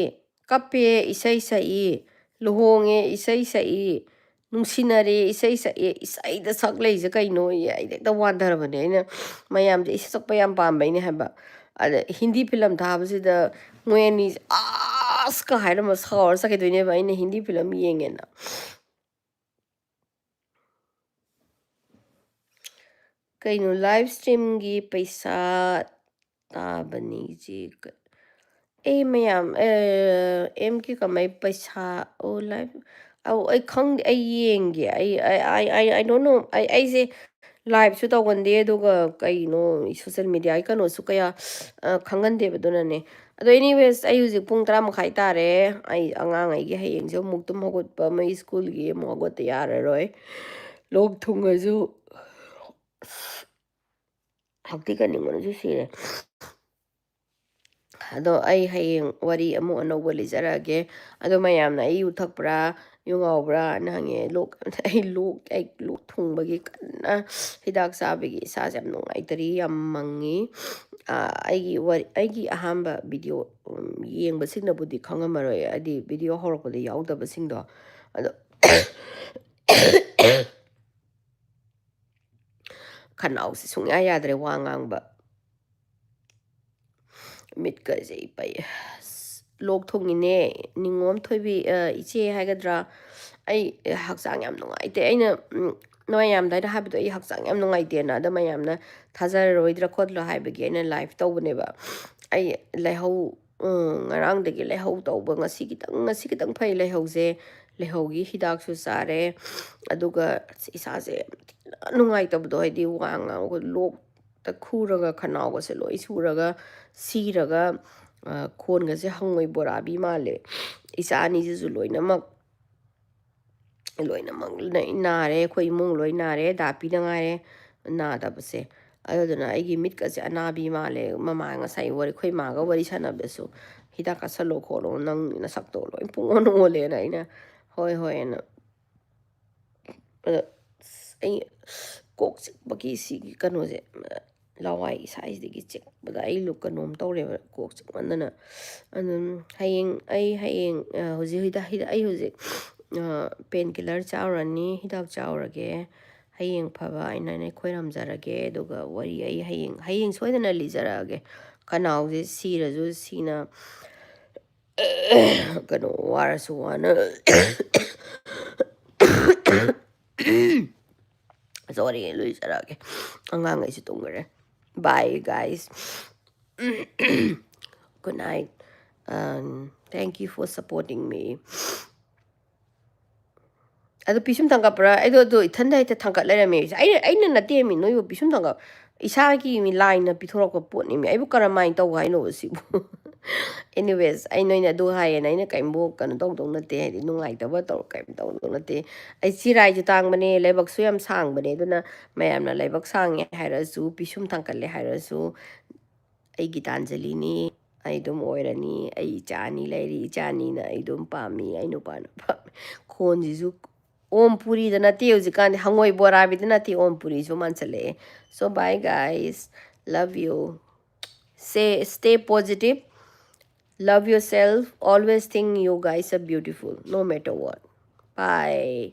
ꯀꯞꯄꯦ ꯏꯁꯩ ꯁꯛꯏ, ꯂꯨꯍꯣꯡꯉꯦ ꯏꯁꯩ ꯁꯛꯏ, ꯅꯨꯡꯁꯤꯅꯔꯦ ꯏꯁꯩ ꯁꯛꯏ, ꯏꯁꯩꯗ ꯁꯛ ꯂꯩꯁꯦ ꯀꯩꯅꯣ?" ꯑꯩꯗꯤ ꯍꯦꯛꯇ ꯋꯥꯟꯊꯔꯕꯅꯦ꯫ ꯑꯩꯅ ꯃꯌꯥꯝꯁꯦ ꯏꯁꯩ ꯁꯛꯄ ꯌꯥꯝ ꯄꯥꯝꯕꯩꯅꯦ ꯍꯥꯏꯕ꯫ ꯑꯗ ꯍꯤꯟꯗꯤ ꯐꯤꯂꯝ ꯊꯥꯕꯁꯤꯗ ꯃꯣꯏ ꯑꯅꯤꯁꯦ "ꯑꯁ!" ꯀ ꯍꯥꯏꯔꯝꯃ ꯁꯥꯎꯔ ꯆꯠꯈꯤꯗꯣꯏꯅꯦꯕ, ꯑꯩꯅ ꯍꯤꯟꯗꯤ ꯐꯤꯂꯝ ꯌꯦꯡꯉꯦꯅ꯫ ꯀꯩꯅꯣ, ꯂꯥꯏꯚ ꯁ꯭ꯇ꯭ꯔꯤꯝꯒꯤ ꯄꯩꯁꯥ ꯇꯥꯕꯅꯤ ꯏꯆꯦ? ꯀ-, ꯑꯦ ꯃꯌꯥꯝ, ꯑꯦꯝ ꯀꯦ ꯀꯃꯥꯏ ꯄꯩꯁꯥ? ꯑꯣ, ꯂꯥꯏꯚ, ꯑꯧ, ꯑꯩ ꯈꯪꯗꯦ, ꯑꯩ ꯌꯦꯡꯒꯦ꯫ ꯑꯩ, I, I, I, I don't know꯫ ꯑꯩ, ꯑꯩꯁꯦ ꯂꯥꯏꯚꯁꯨ ꯇꯧꯒꯟꯗꯦ, ꯑꯗꯨꯒ ꯀꯩꯅꯣ, ꯁꯣꯁꯦꯜ ꯃꯦꯗꯤꯌꯥꯒꯤ ꯀꯩꯅꯣꯁꯨ ꯀꯌꯥ, ꯑ, ꯈꯪꯒꯟꯗꯦꯕ, ꯑꯗꯨꯅꯅꯦ꯫ ꯑꯗꯣ anyways, ꯑꯩ ꯍꯧꯖꯤꯛ ꯄꯨꯡ ꯇꯔꯥ ꯃꯈꯥꯏ ꯇꯥꯔꯦ꯫ ꯑꯩ ꯑꯉꯥꯡ ꯑꯩꯒꯤ ꯍꯌꯦꯡꯁꯦ ꯑꯃꯨꯛ ꯇꯨꯝ ꯍꯧꯒꯠꯄ, ꯃꯣꯏ ꯁ꯭ꯀꯨꯜꯒꯤ ꯑꯃꯨꯛ ꯍꯧꯒꯠꯇ ꯌꯥꯔꯔꯣꯏ꯫ ꯂꯣꯛ ꯊꯨꯡꯉꯁꯨ, ꯍꯛꯊꯤ ꯈꯟꯅꯤꯡꯕꯅꯁꯨ ꯁꯤꯔꯦ꯫ ꯑꯗꯣ ꯑꯩ ꯍꯌꯦꯡ ꯋꯥꯔꯤ ꯑꯃꯨꯛ ꯑꯅꯧꯕ ꯂꯤꯖꯔꯛꯑꯒꯦ꯫ ꯑꯗꯣ ꯃꯌꯥꯝꯅ "ꯑꯩ ꯌꯨ ꯊꯛꯄ꯭ꯔꯥ, ꯌꯨ ꯉꯥꯎꯕ꯭ꯔꯥ?" ꯅ ꯍꯪꯉꯦ꯫ ꯂꯣꯛ, ꯑꯩ ꯂꯣꯛ, ꯑꯩ ꯂꯣꯛ ꯊꯨꯡꯕꯒꯤ ꯀꯟꯅ ꯍꯤꯗꯥꯛ ꯆꯥꯕꯒꯤ ꯏꯁꯥꯁꯦ ꯌꯥꯝ ꯅꯨꯡꯉꯥꯏꯇꯔꯤ, ꯌꯥꯝ ꯃꯪꯉꯤ꯫ ꯑꯥ, ꯑꯩꯒꯤ ꯋꯥꯔꯤ, ꯑꯩꯒꯤ ꯑꯍꯥꯟꯕ ꯚꯤꯗꯤꯑꯣ, ꯎꯝ, ꯌꯦꯡꯕꯁꯤꯡꯅꯕꯨꯗꯤ ꯈꯪꯉꯝꯃꯔꯣꯏ, ꯍꯥꯏꯗꯤ ꯚꯤꯗꯤꯑꯣ ꯍꯧꯔꯛꯄꯗ ꯌꯥꯎꯗꯕꯁꯤꯡꯗꯣ꯫ ꯑꯗꯣ ꯈꯅꯥꯎꯁꯦ ꯁꯨꯡꯌꯥ ꯌꯥꯗ꯭ꯔꯦ ꯋꯥ ꯉꯥꯡꯕ꯫ ꯃꯤꯠꯀꯁꯦ ꯏꯄꯩ꯫ ꯑꯁ, ꯂꯣꯛ ꯊꯨꯡꯉꯤꯅꯦ꯫ ꯅꯤꯉꯣꯝ ꯊꯣꯏꯕꯤ, ꯑ, ꯏꯆꯦ ꯍꯥꯏꯒꯗ꯭ꯔꯥ? ꯑꯩ ꯍꯛꯆꯥꯡ ꯌꯥꯝ ꯅꯨꯡꯉꯥꯏꯇꯦ꯫ ꯑꯩꯅ, ꯎꯝ, ꯃꯌꯥꯝꯗ ꯑꯩꯅ ꯍꯥꯏꯕꯗꯣ, ꯑꯩ ꯍꯛꯆꯥꯡ ꯌꯥꯝ ꯅꯨꯡꯉꯥꯏꯇꯦꯅ꯫ ꯑꯗꯣ ꯃꯌꯥꯝꯅ ꯊꯥꯖꯔꯔꯣꯏꯗ꯭ꯔꯥ ꯈꯣꯠꯂꯣ ꯍꯥꯏꯕꯒꯤ ꯑꯩꯅ ꯂꯥꯏꯚ ꯇꯧꯕꯅꯦꯕ꯫ ꯑꯩ ꯂꯥꯏꯍꯧ, ꯎꯝ, ꯉꯔꯥꯡꯗꯒꯤ ꯂꯥꯏꯍꯧ ꯇꯧꯕ, ꯉꯁꯤ ꯈꯤꯇꯪ, ꯉꯁꯤ ꯈꯤꯇꯪ ꯐꯩ ꯂꯥꯏꯍꯧꯁꯦ꯫ ꯂꯩꯍꯧꯒꯤ ꯍꯤꯗꯥꯛꯁꯨ ꯆꯥꯔꯦ꯫ ꯑꯗꯨꯒ ꯏꯁꯥꯁꯦ ꯌꯥꯝ ꯊꯤꯅ ꯅꯨꯡꯉꯥꯏꯇꯕꯗꯣ, ꯍꯥꯏꯗꯤ ꯋꯥ ꯉꯥꯡꯕ, ꯂꯣꯛꯇ ꯈꯨꯔꯒ ꯈꯅꯥꯎꯒꯁꯦ ꯂꯣꯏ ꯁꯨꯔꯒ ꯁꯤꯔꯒ, ꯑ, ꯈꯣꯟꯒꯁꯦ ꯍꯪꯉꯣꯏ ꯕꯣꯔꯥꯕꯤ ꯃꯥꯜꯂꯦ꯫ ꯏꯆꯥ ꯑꯅꯤꯁꯤꯁꯨ ꯂꯣꯏꯅꯃꯛ, ꯂꯣꯏꯅꯃꯛ ꯂꯣꯏ ꯅꯥꯔꯦ꯫ ꯑꯩꯈꯣꯏ ꯏꯃꯨꯡ ꯂꯣꯏ ꯅꯥꯔꯦ, ꯗꯥꯄꯤꯗ ꯉꯥꯏꯔꯦ ꯅꯥꯗꯕꯁꯦ꯫ ꯑꯗꯨꯗꯨꯅ ꯑꯩꯒꯤ ꯃꯤꯠꯀꯁꯦ ꯑꯅꯥꯕꯤ ꯃꯥꯜꯂꯦ꯫ ꯃꯃꯥ ꯉꯁꯥꯏ ꯋꯥꯔꯤ, ꯑꯩꯈꯣꯏ ꯃꯥꯒ ꯋꯥꯔꯤ ꯁꯥꯟꯅꯕꯗꯁꯨ, "ꯍꯤꯗꯥꯛ ꯆꯥꯁꯜꯂꯣ ꯈꯣꯠꯂꯣ, ꯅꯪ ꯅꯁꯛꯇꯣ ꯂꯣꯏ ꯄꯨꯡꯑꯣꯟ ꯑꯣꯜꯂꯦꯅ", ꯑꯩꯅ, "ꯍꯣꯏ, ꯍꯣꯏ" ꯑꯅ꯫ ꯑꯗꯣ ꯑꯁ, ꯑꯩ ꯀꯣꯛ ꯆꯤꯛꯄꯒꯤ ꯁꯤꯒꯤ ꯀꯩꯅꯣꯁꯦ, ꯂꯋꯥꯏ ꯏꯁꯥꯁꯤꯗꯒꯤ ꯆꯤꯛꯄꯗ ꯑꯩ ꯂꯨ-, ꯀꯩꯅꯣꯝ ꯇꯧꯔꯦꯕ, ꯀꯣꯛ ꯆꯤꯛꯃꯟꯗꯅ꯫ ꯑꯗꯨꯝ ꯍꯌꯦꯡ, ꯑꯩ ꯍꯌꯦꯡ, ꯑ, ꯍꯧꯖꯤꯛ ꯍꯤꯗꯥꯛ, ꯍꯤꯗꯥꯛ, ꯑꯩ ꯍꯧꯖꯤꯛ, ꯑ, pain killer ꯆꯥꯎꯔꯅꯤ, ꯍꯤꯗꯥꯛ ꯆꯥꯎꯔꯒꯦ꯫ ꯍꯌꯦꯡ ꯐꯕ ꯑꯩꯅ ꯅꯣꯏ ꯈꯣꯏꯔꯝꯖꯔꯒꯦ꯫ ꯑꯗꯨꯒ ꯋꯥꯔꯤ ꯑꯩ ꯍꯌꯦꯡ, ꯍꯌꯦꯡ ꯁꯣꯏꯗꯅ ꯂꯤꯖꯔꯛꯑꯒꯦ꯫ ꯈꯅꯥꯎꯁꯦ ꯁꯤꯔꯁꯨ ꯁꯤꯅ, ꯀꯩꯅꯣ, ꯋꯥꯔꯁꯨ ꯋꯥꯅ, sorry, ꯂꯣꯏꯖꯔꯛꯑꯒꯦ꯫ ꯑꯉꯥꯡꯈꯩꯁꯨ ꯇꯨꯝꯈ꯭ꯔꯦ꯫ Bye, guys. Good night. Um, thank you for supporting me. ꯑꯗꯣ ꯄꯤꯁꯨꯝ ꯊꯥꯡꯒꯠꯄ꯭ꯔꯥ? ꯑꯩꯗꯣ ꯑꯗꯣ ꯏꯊꯟꯗ ꯍꯦꯛꯇ ꯊꯥꯡꯒꯠ ꯂꯩꯔꯝꯃꯦ꯫ ꯑꯩꯅ, ꯑꯩꯅ ꯅꯠꯇꯦꯃꯤ, ꯅꯣꯏꯕꯨ ꯄꯤꯁꯨꯝ ꯊꯥꯡꯒꯠ-, ꯏꯁꯥꯒꯤ ꯃꯤ ꯂꯥꯏꯅ ꯄꯤꯊꯣꯔꯛꯄ ꯄꯣꯠꯅꯦꯃꯤ꯫ ꯑꯩꯕꯨ ꯀꯔꯝꯍꯥꯏꯅ ꯇꯧ ꯍꯥꯏꯅꯣꯕ ꯁꯤꯕꯨ? Anyways, ꯑꯩ ꯅꯣꯏꯅ ꯑꯗꯨ ꯍꯥꯏꯌꯦꯅ ꯑꯩꯅ ꯀꯔꯤꯝꯕꯨ ꯀꯩꯅꯣ ꯇꯧꯗꯧ ꯅꯠꯇꯦ, ꯍꯥꯏꯗꯤ ꯅꯨꯡꯉꯥꯏꯇꯕ ꯇꯧꯔ ꯀꯔꯤꯝ ꯇꯧꯗꯧ ꯅꯠꯇꯦ꯫ ꯑꯩ ꯆꯤꯔꯥꯏꯁꯨ ꯇꯥꯡꯕꯅꯦ, ꯂꯥꯏꯕꯛꯁꯨ ꯌꯥꯝ ꯁꯥꯡꯕꯅꯦ꯫ ꯑꯗꯨꯅ ꯃꯌꯥꯝꯅ ꯂꯥꯏꯕꯛ ꯁꯥꯡꯉꯦ ꯍꯥꯏꯔꯁꯨ, ꯄꯤꯁꯨꯝ ꯊꯥꯡꯀꯠꯂꯦ ꯍꯥꯏꯔꯁꯨ, ꯑꯩ ꯒꯤꯇꯥꯟꯖꯂꯤꯅꯤ, ꯑꯩ ꯑꯗꯨꯝ ꯑꯣꯏꯔꯅꯤ, ꯑꯩ ꯏꯆꯥ ꯑꯅꯤ ꯂꯩꯔꯤ, ꯏꯆꯥ ꯑꯅꯤꯅ ꯑꯩ ꯑꯗꯨꯝ ꯄꯥꯝꯃꯤ, ꯑꯩ ꯅꯨꯄꯥꯅ ꯄꯥꯝꯃꯤ꯫ ꯈꯣꯟꯁꯤꯁꯨ ꯑꯣꯝ ꯄꯨꯔꯤꯗ ꯅꯠꯇꯦ ꯍꯧꯖꯤꯛꯀꯥꯟꯗꯤ, ꯍꯪꯉꯣꯏ ꯕꯣꯔꯥꯕꯤꯗ ꯅꯠꯇꯦ, ꯑꯣꯝ ꯄꯨꯔꯤꯁꯨ ꯃꯥꯟꯁꯜꯂꯛꯑꯦ꯫ So bye guys, love you. Say, stay positive, love yourself, always think you guys are beautiful no matter what. Bye.